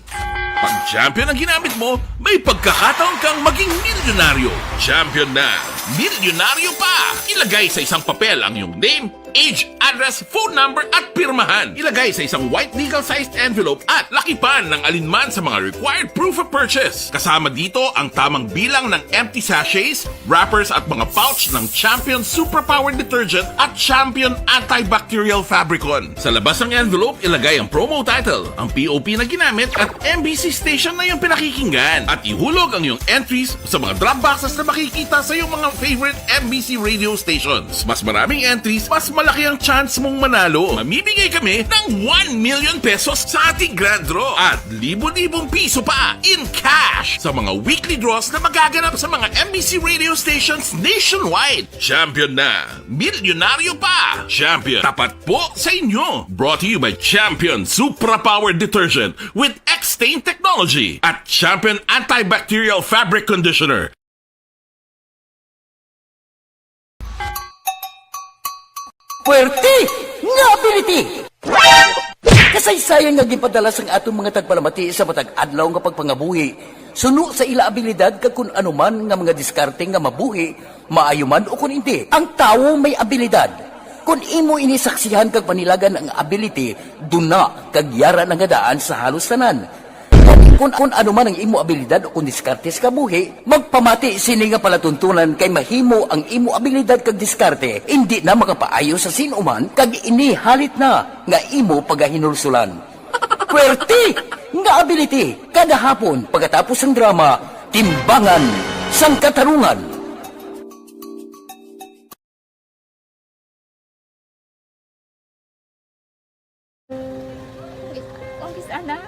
Pag champion ang ginamit mo, may pagkakataon kang maging milyonaryo. Champion na, milyonaryo pa! Ilagay sa isang papel ang iyong name, age, address, phone number, at pirmahan. Ilagay sa isang white legal-sized envelope at lakipan ng alinman sa mga required proof of purchase. Kasama dito ang tamang bilang ng empty sachets, wrappers at mga pouch ng Champion Superpower Detergent at Champion Antibacterial Fabricon. Sa labas ng envelope, ilagay ang promo title, ang P O P na ginamit at M B C station na iyong pinakikinggan. At ihulog ang iyong entries sa mga drop boxes na makikita sa iyong mga favorite M B C radio stations. Mas maraming entries, mas malaki ang chance mong manalo. Mamimigay kami ng one million pesos sa ating grand draw at libo-libong piso pa in cash sa mga weekly draws na magaganap sa mga M B C radio stations nationwide. Champion na! Milyonaryo pa! Champion, tapat po sa inyo! Brought to you by Champion Supra Power Detergent with X-Stain Technology at Champion Antibacterial Fabric Conditioner. Puwerte nga ability! Kasaysayan nga ginpadala sang aton mga tagpalamati sa matag adlaw nga pagpangabuhi, suno sa ila abilidad kag kun ano man nga mga diskarte nga mabuhi, maayo man o kun indi. Ang tawo may abilidad. Kun imo ini saksihan kag panilagan ang ability, duna kag yara na nga daan sa halos tanan. Kun, kun ano man ang imo abilidad o kun diskarte sa kabuhi, magpamati sini nga palatuntunan kay mahimo ang imo abilidad kag diskarte indi na makapaayo sa sin-o man kag ini halit na nga imo pagahinulsulan. Puwerte nga ability kada hapon pagkatapos sang drama, Timbangan sang Katarungan. Umpisa na.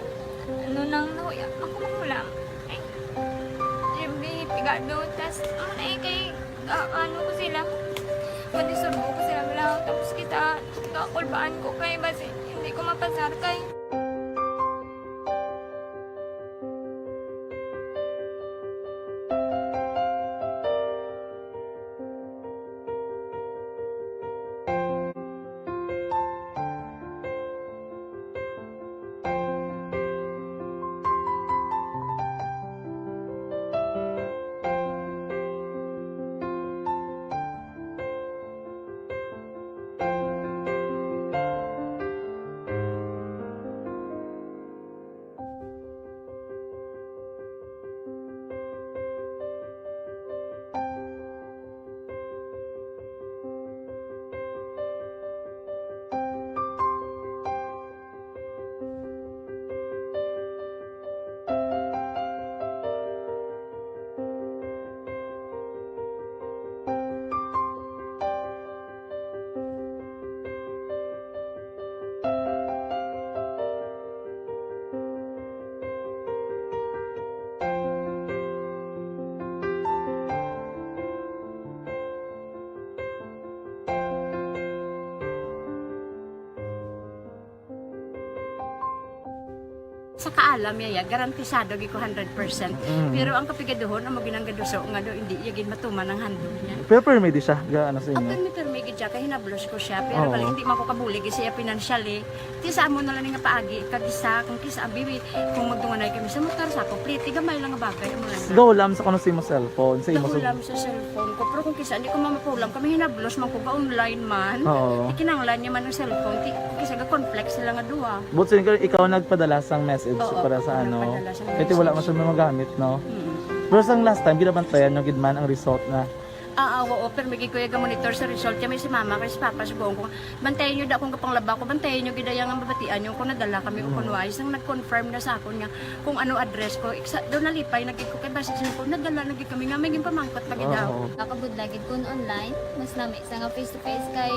Ano nang nahuya? Ako mahulam. Ay, Jimmy, pigado. Tas, ano na eh, kay, ah, ano ko sila. Madisurbo ko sila, wala. Tapos kita, kakulbaan ko kay, basi, hindi ko mapasar kay. Kaalam niya, ya, garantisado gid ko hundred percent. Mm. Pero ang kapigaduhon, amo ginang gaduso nga do, hindi iya gid matuman ang handog niya. Pero permi di siya, ga-, ano sa Ah, inyo? Permi, permi gid siya, kay hinablos ko siya. Pero Oo. Bali, hindi man ko kabulig siya financially. Ti sa amo na lang nga paagi, kag isa, kung kisa, abi, kung magdunganay kami sa motor, sa ako, pliti, gamay lang nga bagay, amo lang. Gahulam sa kuno sa imo cellphone, sa imo sa Gahulam sa cellphone ko, pero kung kisa, hindi ko mamapulam, kami hinablos man ko, ga-online man. Oo. Ikinanglan niya man ang cellphone, ti, kung kisa, ga-conflict sila nga duha. But sin-, ikaw nagpadala sang message Oo, para sa ako ano? Nagpadala sang Kaya ti wala message. Man siya magamit, no? Mm. Pero sang last time, ginabantayan nyo gid man ang result na? Ah, ah, oo, pero may gid ko iya ga-monitor sa result. Kaya may si mama, kay si papa, subuon ko, bantayan nyo da kung kapanglaba ko, bantayan nyo gid iya nga mabatian nyo kung nadala kami o Mm. kung wala. Isang nag-confirm na sa akon nga kung ano address ko. Iksa, daw nalipay na gid ko kay basi sa ko, nadala na gid kami nga may ginpamangkot pa gid daw. Oo. Nakabudlay gid kun online, mas lami sa nga face to face kay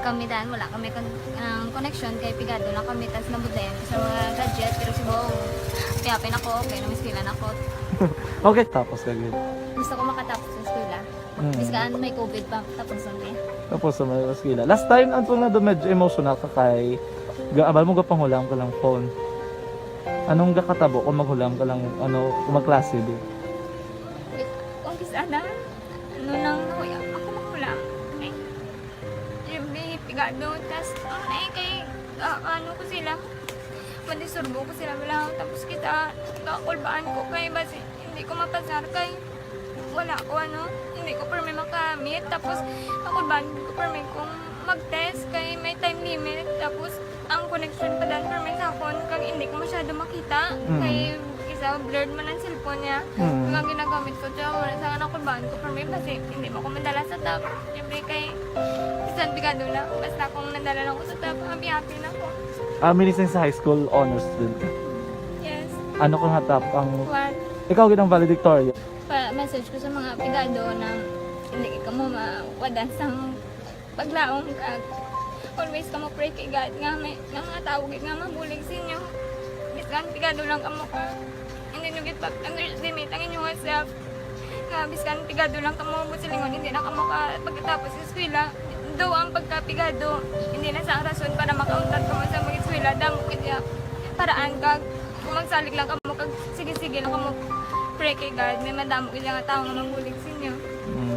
kami dan wala kami kon-, ang connection kay pigado lang kami tas nabudlayan ko sa mga gadget pero siguro kaya pa ako okay na mas pila na ako. Okay, tapos ka gid. Gusto ko makatapos sa eskwela. Mm. Biskan may covid pa, tapos na eh. Tapos na may eskwela. Last time, ang tunga do medyo emotional ka kay gaabal mo gapanghula ang kalang phone. Anong gakatabo kung maghulam ka lang, ano, kung magklase, di? Wait, kung kis-, ana, ano nang nahuya, ako maghulam. Ay, siyempre, pigado, tas, ang, ay, kay, ah, ano ko sila, mandisturbo ko sila, wala, tapos kita, kakulbaan ko, kay basi, hindi ko mapasar, kay, wala ko, ano, hindi ko permi makamit, tapos, kakulbaan ko permi kung mag-test, kay may time limit, tapos, ang connection pa dan permi sa akon, kag hindi ko masyado makita. Mm. Kay isa, blurred man ang cellphone niya. Mm. Kag ang ginagamit ko, siya, wala sa anak ko, baan ko permi, basi hindi mo ko madala sa top. Siyempre, kay bisan pigado lang, basta kung nadala lang ko sa top, happy-happy na ko. Ah, minising sa high school, honors student ka? Yes. Ano ka nga top ang What? Ikaw gid ang valedictorian? Pa-message ko sa mga pigado na hindi ka mo mawadan sa paglaom kag always kamo pray kay God nga may, nga mga tawo gid nga mabulig sa inyo. Bisan pigado lang kamo ka, hindi nyo gid pag-underestimate ang inyong self. Nga bisan pigado lang kamo, buot silingon, hindi na kamo ka pagkatapos sa eskwela. Daw ang pagkapigado, hindi na sa rason para makauntat kamo sa mag-eskwela. Damo gid ya paraan kag kung magsalig lang kamo kag sige-sige lang kamo pray kay God, may madamo gid nga tawo nga mabulig sa inyo. Mm.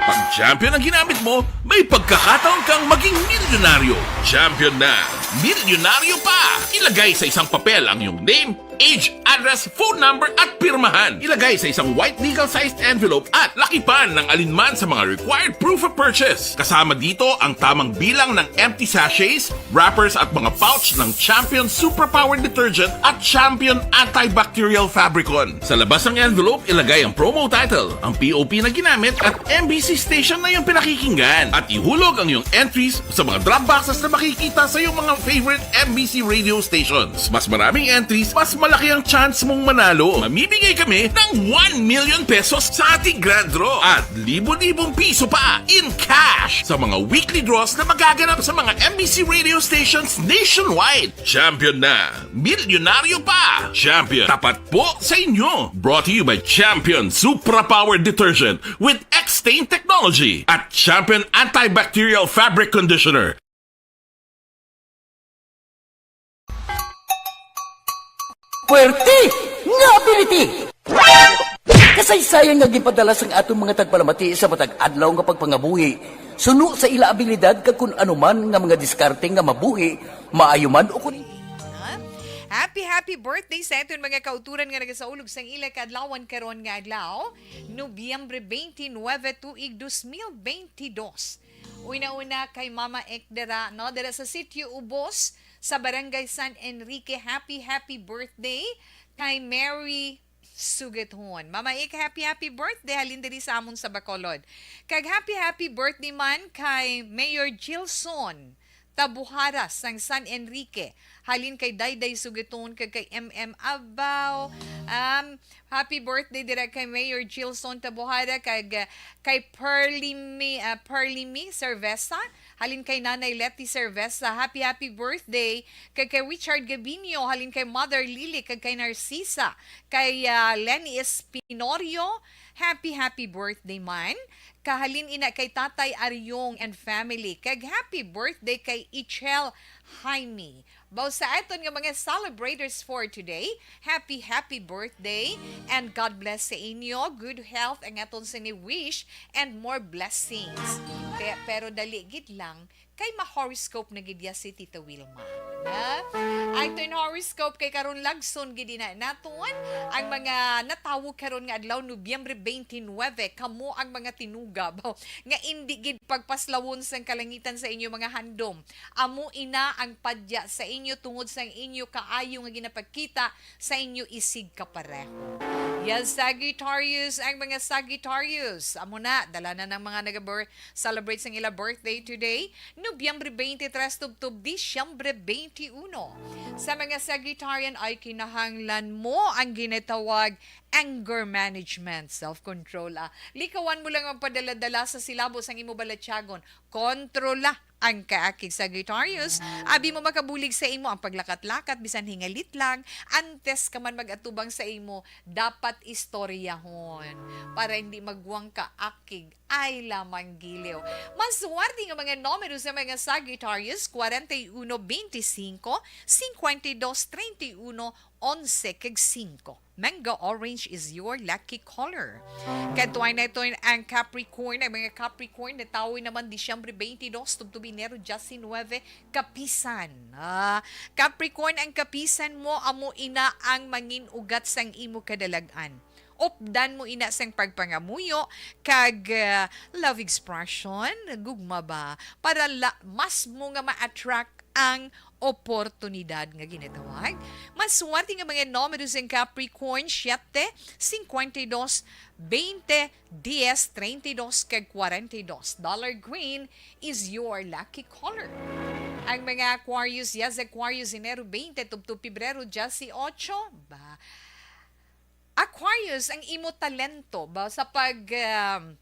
Pag champion ang ginamit mo, may pagkakataon kang maging milyonaryo. Champion na, milyonaryo pa! Ilagay sa isang papel ang iyong name, age, address, phone number, at pirmahan. Ilagay sa isang white legal-sized envelope at lakipan ng alinman sa mga required proof of purchase. Kasama dito ang tamang bilang ng empty sachets, wrappers, at mga pouch ng Champion Superpower Detergent at Champion Antibacterial Fabricon. Sa labas ng envelope, ilagay ang promo title, ang P O P na ginamit, at M B C station na iyong pinakikinggan. At ihulog ang iyong entries sa mga drop boxes na makikita sa iyong mga favorite M B C radio stations. Mas maraming entries, mas malaki ang chance mong manalo. Mamimigay kami ng one million pesos sa ating grand draw at libo-libong piso pa in cash sa mga weekly draws na magaganap sa mga M B C radio stations nationwide. Champion na! Milyonaryo pa! Champion, tapat po sa inyo! Brought to you by Champion Supra Power Detergent with X-Stain Technology at Champion Antibacterial Fabric Conditioner. Puwerte nga ability! Kasaysayan nga ginpadala sang aton mga tagpalamati sa matag adlaw nga pagpangabuhi, suno sa ila abilidad kag kun ano man nga mga diskarte nga mabuhi, maayo man o kun Happy, happy birthday sa aton mga kauturan nga nagasaulog sang ila kaadlawan karon nga adlaw, Nobyembre twenty-nine, tuig dos mil bente dos. Una-una kay Mama Ek dira, no? Dira sa Sitio Ubos, sa Barangay San Enrique. Happy, happy birthday kay Mary Sugathon. Mama Ek, happy, happy birthday. Halin diri sa amon sa Bacolod. Kag happy, happy birthday man kay Mayor Gilson Tabuhara sang San Enrique. Halin kay Dayday Sugathon kag kay M M Abaw. Um, happy birthday dira kay Mayor Gilson Tabuhara kag, uh, kay Perlimi, uh, Perlimi Cerveza. halin kay Nanay Letty Cerveza, happy, happy birthday. Kag kay Richard Gabinio, halin kay Mother Lily, kag kay Narcisa, kay, ah, Lenny Espinorio, happy, happy birthday man. Kahalin ina kay Tatay Aryong and family, kag happy birthday kay Ichel Jaime. Baw sa aton nga mga celebrators for today, happy, happy birthday, and God bless sa inyo. Good health ang aton sini wish, and more blessings. Pe-, pero dali gid lang, kay ma-horoscope na gid ya si Tita Wilma. Na? Aton horoscope kay karon lagson gid na naton ang mga natawo karon nga adlaw, Nobyembre twenty-nine, kamo ang mga tinugab nga indi gid pagpaslawon sang kalangitan sa inyo mga handom. Amo ina ang padya sa inyo tungod sang inyo kaayo nga ginapakita sa inyo isig kapareho. Yes, Sagittarius, ang mga Sagittarius. Amo na, dala na ng mga nag-celebrate sang ila birthday today, Nobyembre twenty-three tubtob Disyembre twenty-one. Sa mga Sagittarian ay kinahanglan mo ang ginatawag anger management, self-control. Ah. Likawan mo lang ang padala-dala sa silabo sang imo balatyagon. Kontrola ang kaakig, Sagittarius. Abi mo makabulig sa imo ang paglakat-lakat, bisan hingalit lang. Antes ka man mag-atubang sa imo, dapat istoryahon para hindi magwang kaakig. Ay lamang giliw. Maswerte nga mga numero sa mga Sagittarius, forty-one, twenty-five, fifty-two, treinta y uno, onse, kag singko. Mango orange is your lucky color. Kadtuan naton ang Capricorn. Ang mga Capricorn, natawo naman Disyembre twenty-two, tubtob Enero diecinuebe, kapisan. Ah, Capricorn, ang kapisan mo, amo ina ang mangin-ugat sang imo kadalag-an. Updan mo ina sang pagpangamuyo kag, ah, love expression, gugma ba, para la-, mas mo nga ma-attract ang oportunidad nga ginatawag. Maswerte nga mga numero sang Capricorn, siete, cincuenta y dos, veinte, diez, treinta y dos, kag cuarenta y dos. Dollar green is your lucky color. Ang mga Aquarius, yes, Aquarius, Enero twenty, tubtob Pebrero dieciocho, ba, Aquarius, ang imo talento ba sa pag, um,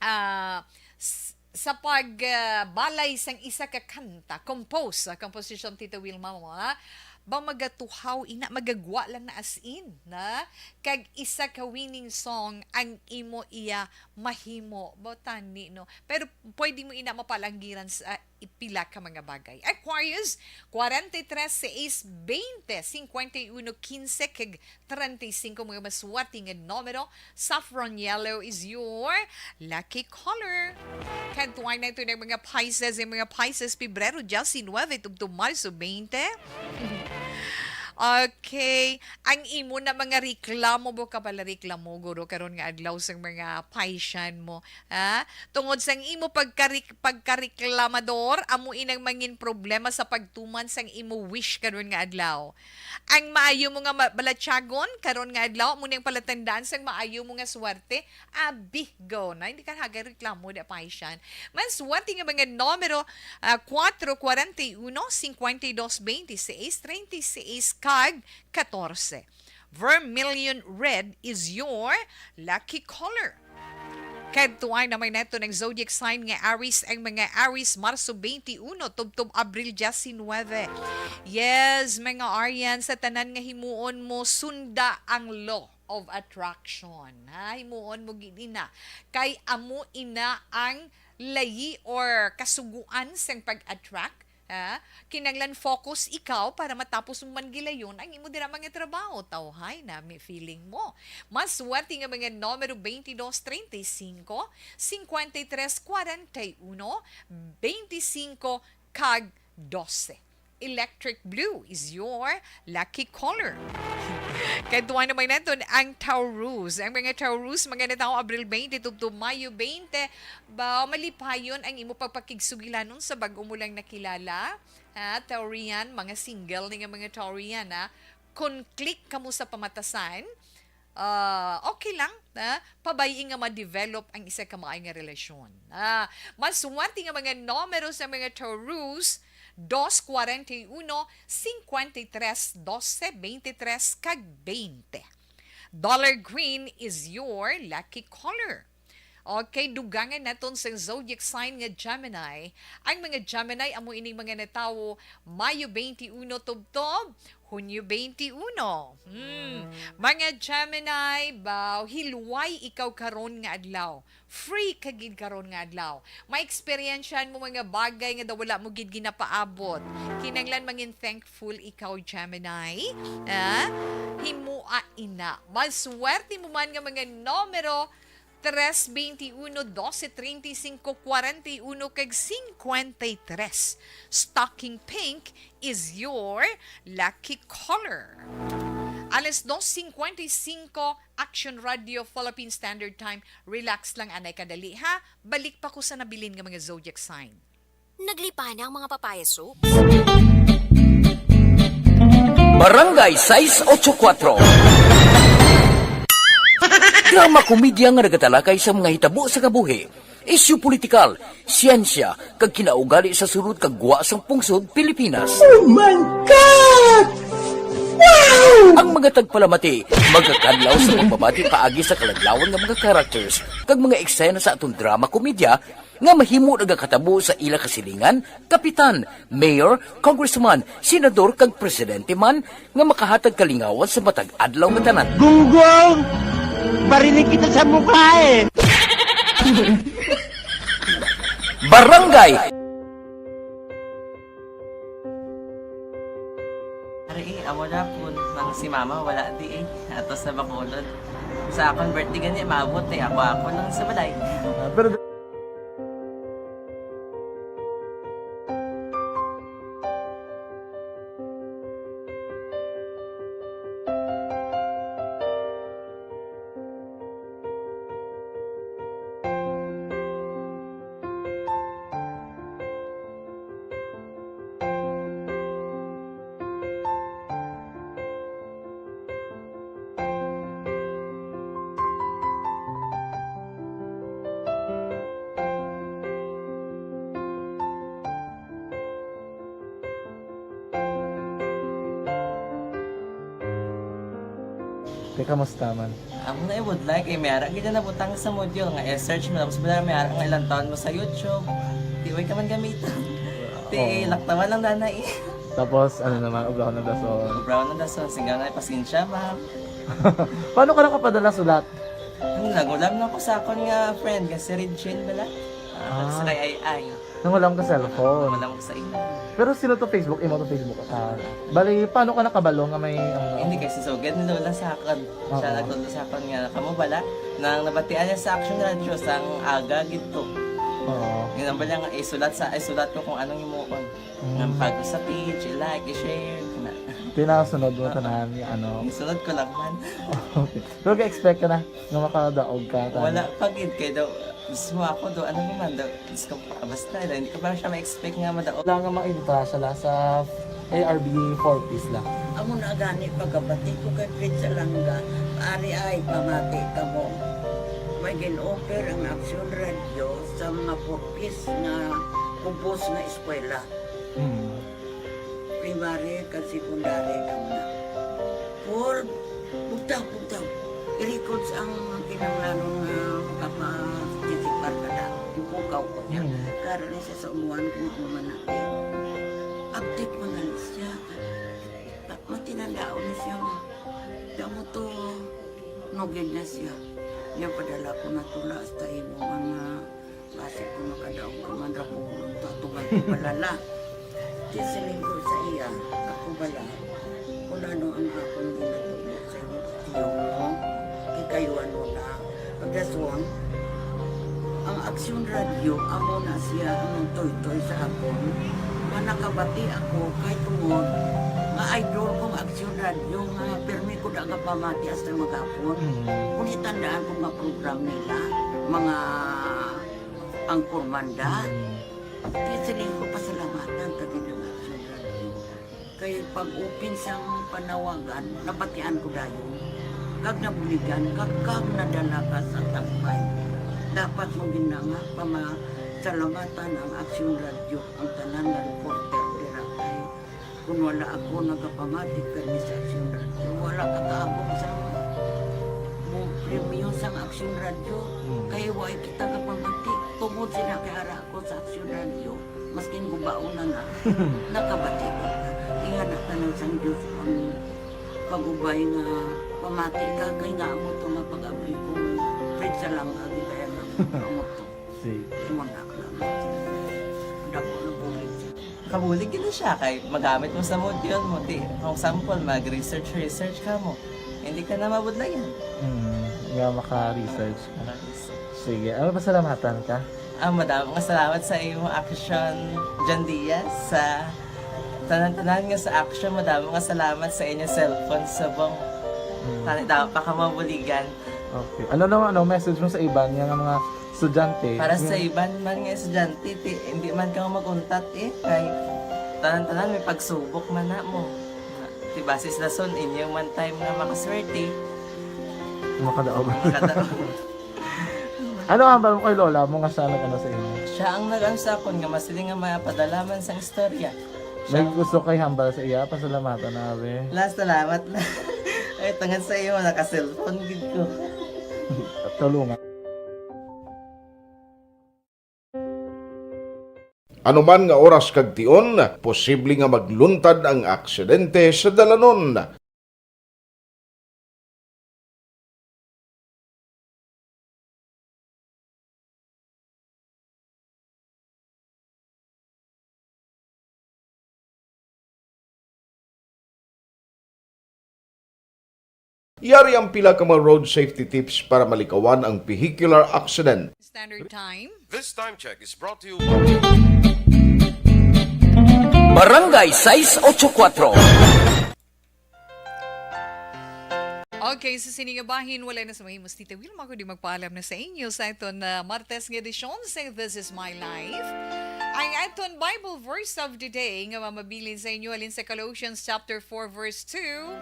ah, s-, sa pag, ah, balay sang isa ka kanta, compose, ah, composition, Tita Wilma mo, ha? Ba magatuhaw ina, magagwa lang na as in, na? Kag isa ka winning song ang imo iya mahimo. Ba tani, no? Pero pwede mo ina mapalanggiran sa ipila ka mga bagay. Aquarius, forty-three, seis, veinte, cincuenta y uno, quince, kag treinta y cinco, mga maswerte nga numero. Saffron yellow is your lucky color. Kadtuan naton ang mga Pisces, ang mga Pisces, Pebrero diecinuebe tubtob Marso twenty. Okay. Ang imo na mga reklamo, ba ka pala reklamo, guro, karon nga adlaw sang mga Pisces mo, ha? Tungod sang imo pagkarik-, pagkareklamador, amo inang mangin problema sa pagtuman sang imo wish karon nga adlaw. Ang maayo mo nga ma-, balatyagon karon nga adlaw, amo nang palatandaan sang maayo mo nga swerte. Abi, go na, hindi ka nagareklamo, da, Pisces. Maswerte nga mga numero, ah, cuatro, cuarenta y uno, cincuenta y dos, veintiséis, treinta y seis, kag catorce. Vermilion red is your lucky color. Kadtuan naman naton ang zodiac sign nga Aries, ang mga Aries, Marso twenty-uno tubtob Abril diecinuebe. Yes, mga Arian, sa tanan nga himuon mo, sunda ang law of attraction. Ha, himuon mo gid ina. Kay amo ina ang layi or kasuguan sang pag-attract. Ha? Kinanglan focus ikaw para matapos mo man gilayon ang imo dira mga trabaho. Tawhay na, may feeling mo. Maswerte nga mga numero twenty-dos, treinta y cinco, cincuenta y tres, cuarenta y uno, veinticinco, kag doce. Electric blue is your lucky color. Kadtuan naman naton ang Taurus. Ang mga Taurus, mga natawo Abril twenty tubtob Mayo twenty, ba malipayon ang imo pagpakigsugilanon sa bag-o mo lang nakilala? Ha, Taurian, mga single ni nga mga Taurian, ha? Kon click kamo sa pamatasan, ah, okay lang, ha? Pabay-i nga ma-develop ang isa ka maay nga relasyon. Ah, maswerte nga mga numero sa mga Taurus, dos, cuarenta y uno, cincuenta y tres, doce, veintitrés, kag veinte. Dollar green is your lucky color. Okay, dugangan naton sa zodiac sign nga Gemini. Ang mga Gemini amo ining mga natawo Mayo twenty-one tubtob Hunyo twenty-one. Hmm. Mga Gemini, baw, hilway ikaw karon nga adlaw. Free ka gid karon nga adlaw. May eksperyensyahan mo mga bagay nga daw wala mo gid ginapaabot. Kinahanglan mangin thankful ikaw, Gemini. Ah, himoa ina. Maswerte mo man nga mga numero tres, veintiuno, doce, treinta y cinco, cuarenta y uno, kag cincuenta y tres. Stocking pink is your lucky color. Alas dos cincuenta y cinco, Action Radio, Philippine Standard Time. Relax lang, anay kadali, ha? Balik pa ko sa nabilin nga mga zodiac sign. Naglipana ang mga papaya soup. Barangay sais ocho kuwatro. Drama komedya nga nagatalakay sa mga hitabo sa kabuhi, isyu politikal, siyensya, kag kinaugali sa sulod kag gwa sang pungsod Pilipinas. Oh my God! Wow! Ang mga tagpalamati magakadlaw sa pagpamati paagi sa kaladlawan nga mga characters kag mga eksena sa aton drama komedya nga mahimo nagakatabo sa ila kasilingan, kapitan, mayor, congressman, senador, kag presidente man nga makahatag kalingawan sa matag adlaw nga tanan. Gunggong! Barinig kita sa mukha eh! Barangay! Ari, eh, amo na po. Nang si mama, wala di eh. Ato sa Bacolod. Sa akon birthday gani, maabot eh. Ako, ako lang sa balay. Ah, pero Te, kamusta man? Amo na, I would like, eh, may ara gid na nabutang sa module nga i-search mo, tapos wala, may ara nga ilang taon mo sa YouTube. Di, way ka man gamiton. Ti, oo, laktawan lang dana, eh. Tapos, ano naman, ubraw na dason. Ubraw na dason, singgaw na, pasensya, ma'am. Paano ka nakapadala sulat? Ano, nag-ulam lang ko sa akon nga friend, nga si Regine bala. Ah, ah, sa kay Ay Ay. Nangulam ka cellphone? Wala ko sa imo. Pero sino to Facebook? Imo to Facebook account? Bali, paano ka nakabalo nga may, ano? Hindi, kay si Sugad ni Lola sa akon. Siya, oo, nagtudlo sa akon nga, kamo bala, nang nabatian niya sa Action Radio, sang aga gid to. Oo. Yun ang bala nga, isulat sa, isulat ko kung anong himuon. Mm. Nang pag sa page, i-like, i-share, na. Pinasunod mo, oo, tanan, ano? Isunod ko lang man. Okay. Pero ga-expect ka na nga makadaog ka, tanan? Wala pa gid, kay daw, mismo ako do, ano naman daw, Diyos ko, basta, hindi ko pa siya ma-expect nga madaog. Wala nga ma-entra siya la sa A R B four Ps la. Amo na gani pagkabati ko kay Fritz Alanga, ari ay pamati kamo. May gin-offer ang Action Radio sa mga four Ps nga kubos nga eskwela. Hmm. Primary kag secondary kamo na. Paul, bugtaw, bugtaw. I-records ang kinahanglanon nga makaparticipar ka na. Ipukaw ko niya. Mm. Karon ni sa umuan kung ano man na. Update man na siya. Ta-, matinandaon na siya. Damo to, nugid na siya. Niya padala ko na tula hasta imo nga Basi ko makadaog ka man ra ko, tatuman ko balala. Di siling ko sa iya, ako bala, kung ano ang akong ginatubo sa imong tiyo mo, kikayuan mo na. Pagdason, ang Aksyon Radio, amo na siya ang nagtoytoy sa akon, nga nakabati ako kay tungod nga idol kong Aksyon Radio, nga pirmi ko da nga pamati hasta maghapon. Mm. Kung itandaan ko nga program nila, mga Ang Kurmanda. Mm. Kaya siling ko, pasalamatan ta gid ang Action Radio. Kay pag-open sang panawagan, nabatian ko dayon. Kag nabuligan, kag, kag nadala ka sa tambay. Dapat mo gid na nga pamasalamatan ang Action Radio, ang tanan nga reporter dira kay Kung wala ako nagapamati kay Miss Action Radio, wala ka kaabot sa mo premyo sang Action Radio. Hmm. Kay wa Kita ka pamati, tungod sila kay ara ako sa aksyon radyo, maskin gubaon na na, nakabati ko. Ingana ka na sang Diyos ang pag-ubay nga pamati ka, kay nga amo to nga pag-abli ko, pwede sa lang ka, di ba yan ang amo to? Sige. Imo na ka lang. Dako na bulig. Kabulig gid na siya kay magamit mo sa module mo. Di, for example, mag-research, research ka mo. Hindi ka na mabudlayan. Mm, nga maka-research ka. Sige, ano, pasalamatan ka? Ah, madamo nga salamat sa imo action, John Diaz, sa tanan-tanan nga sa action. Madamo nga salamat sa inyo cellphone subong. Mm. Tani daw pa ka mabuligan. Okay. Ano naman, ano, message mo sa iban nga mga estudyante? Para sa Yung iban man nga estudyante, ti, hindi man ka mag-untat eh. Kay tanan-tanan may pagsubok man na mo. Ti basis lason, inyo man time nga makaswerte. Makadaog. Makadaog. Ano ang hambal mo kay lola mo nga siya nag-ano sa imo? Siya ang nag-ano sa akon nga masiling nga mapadala man sang istorya. May Siya gusto kay hambal sa iya, pasalamatan na, be. La, salamat na. Ay, tungod sa imo, naka-cellphone gid ko. Tulungan. Anuman nga oras kag tion, posible nga magluntad ang aksidente sa dalanon. Yari ang pila ka mga road safety tips para malikawan ang vehicular accident. Standard time. This time check is brought to you by Barangay sais ocho kuatro. Okay, sa sini nga bahin, wala na sa mahimo si Tita Wilma, kundi magpaalam na sa inyo sa aton, ah, Martes nga edisyon sa This Is My Life. Ang aton Bible verse of the day nga mamabilin sa inyo halin sa Colossians chapter four, verse two,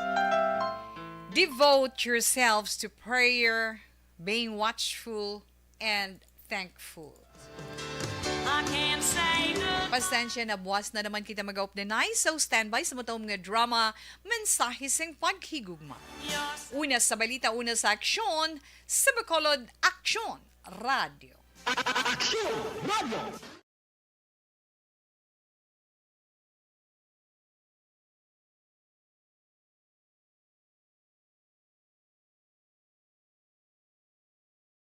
"Devote yourselves to prayer, being watchful and thankful." I can't say no. Pasensya na, buwas na naman kita mag-updanay. So, standby sa matom nga drama, Mensahe sing Paghigugma. Una sa balita, una sa aksyon, sa Bacolod Aksyon Radio. Aksyon Radio.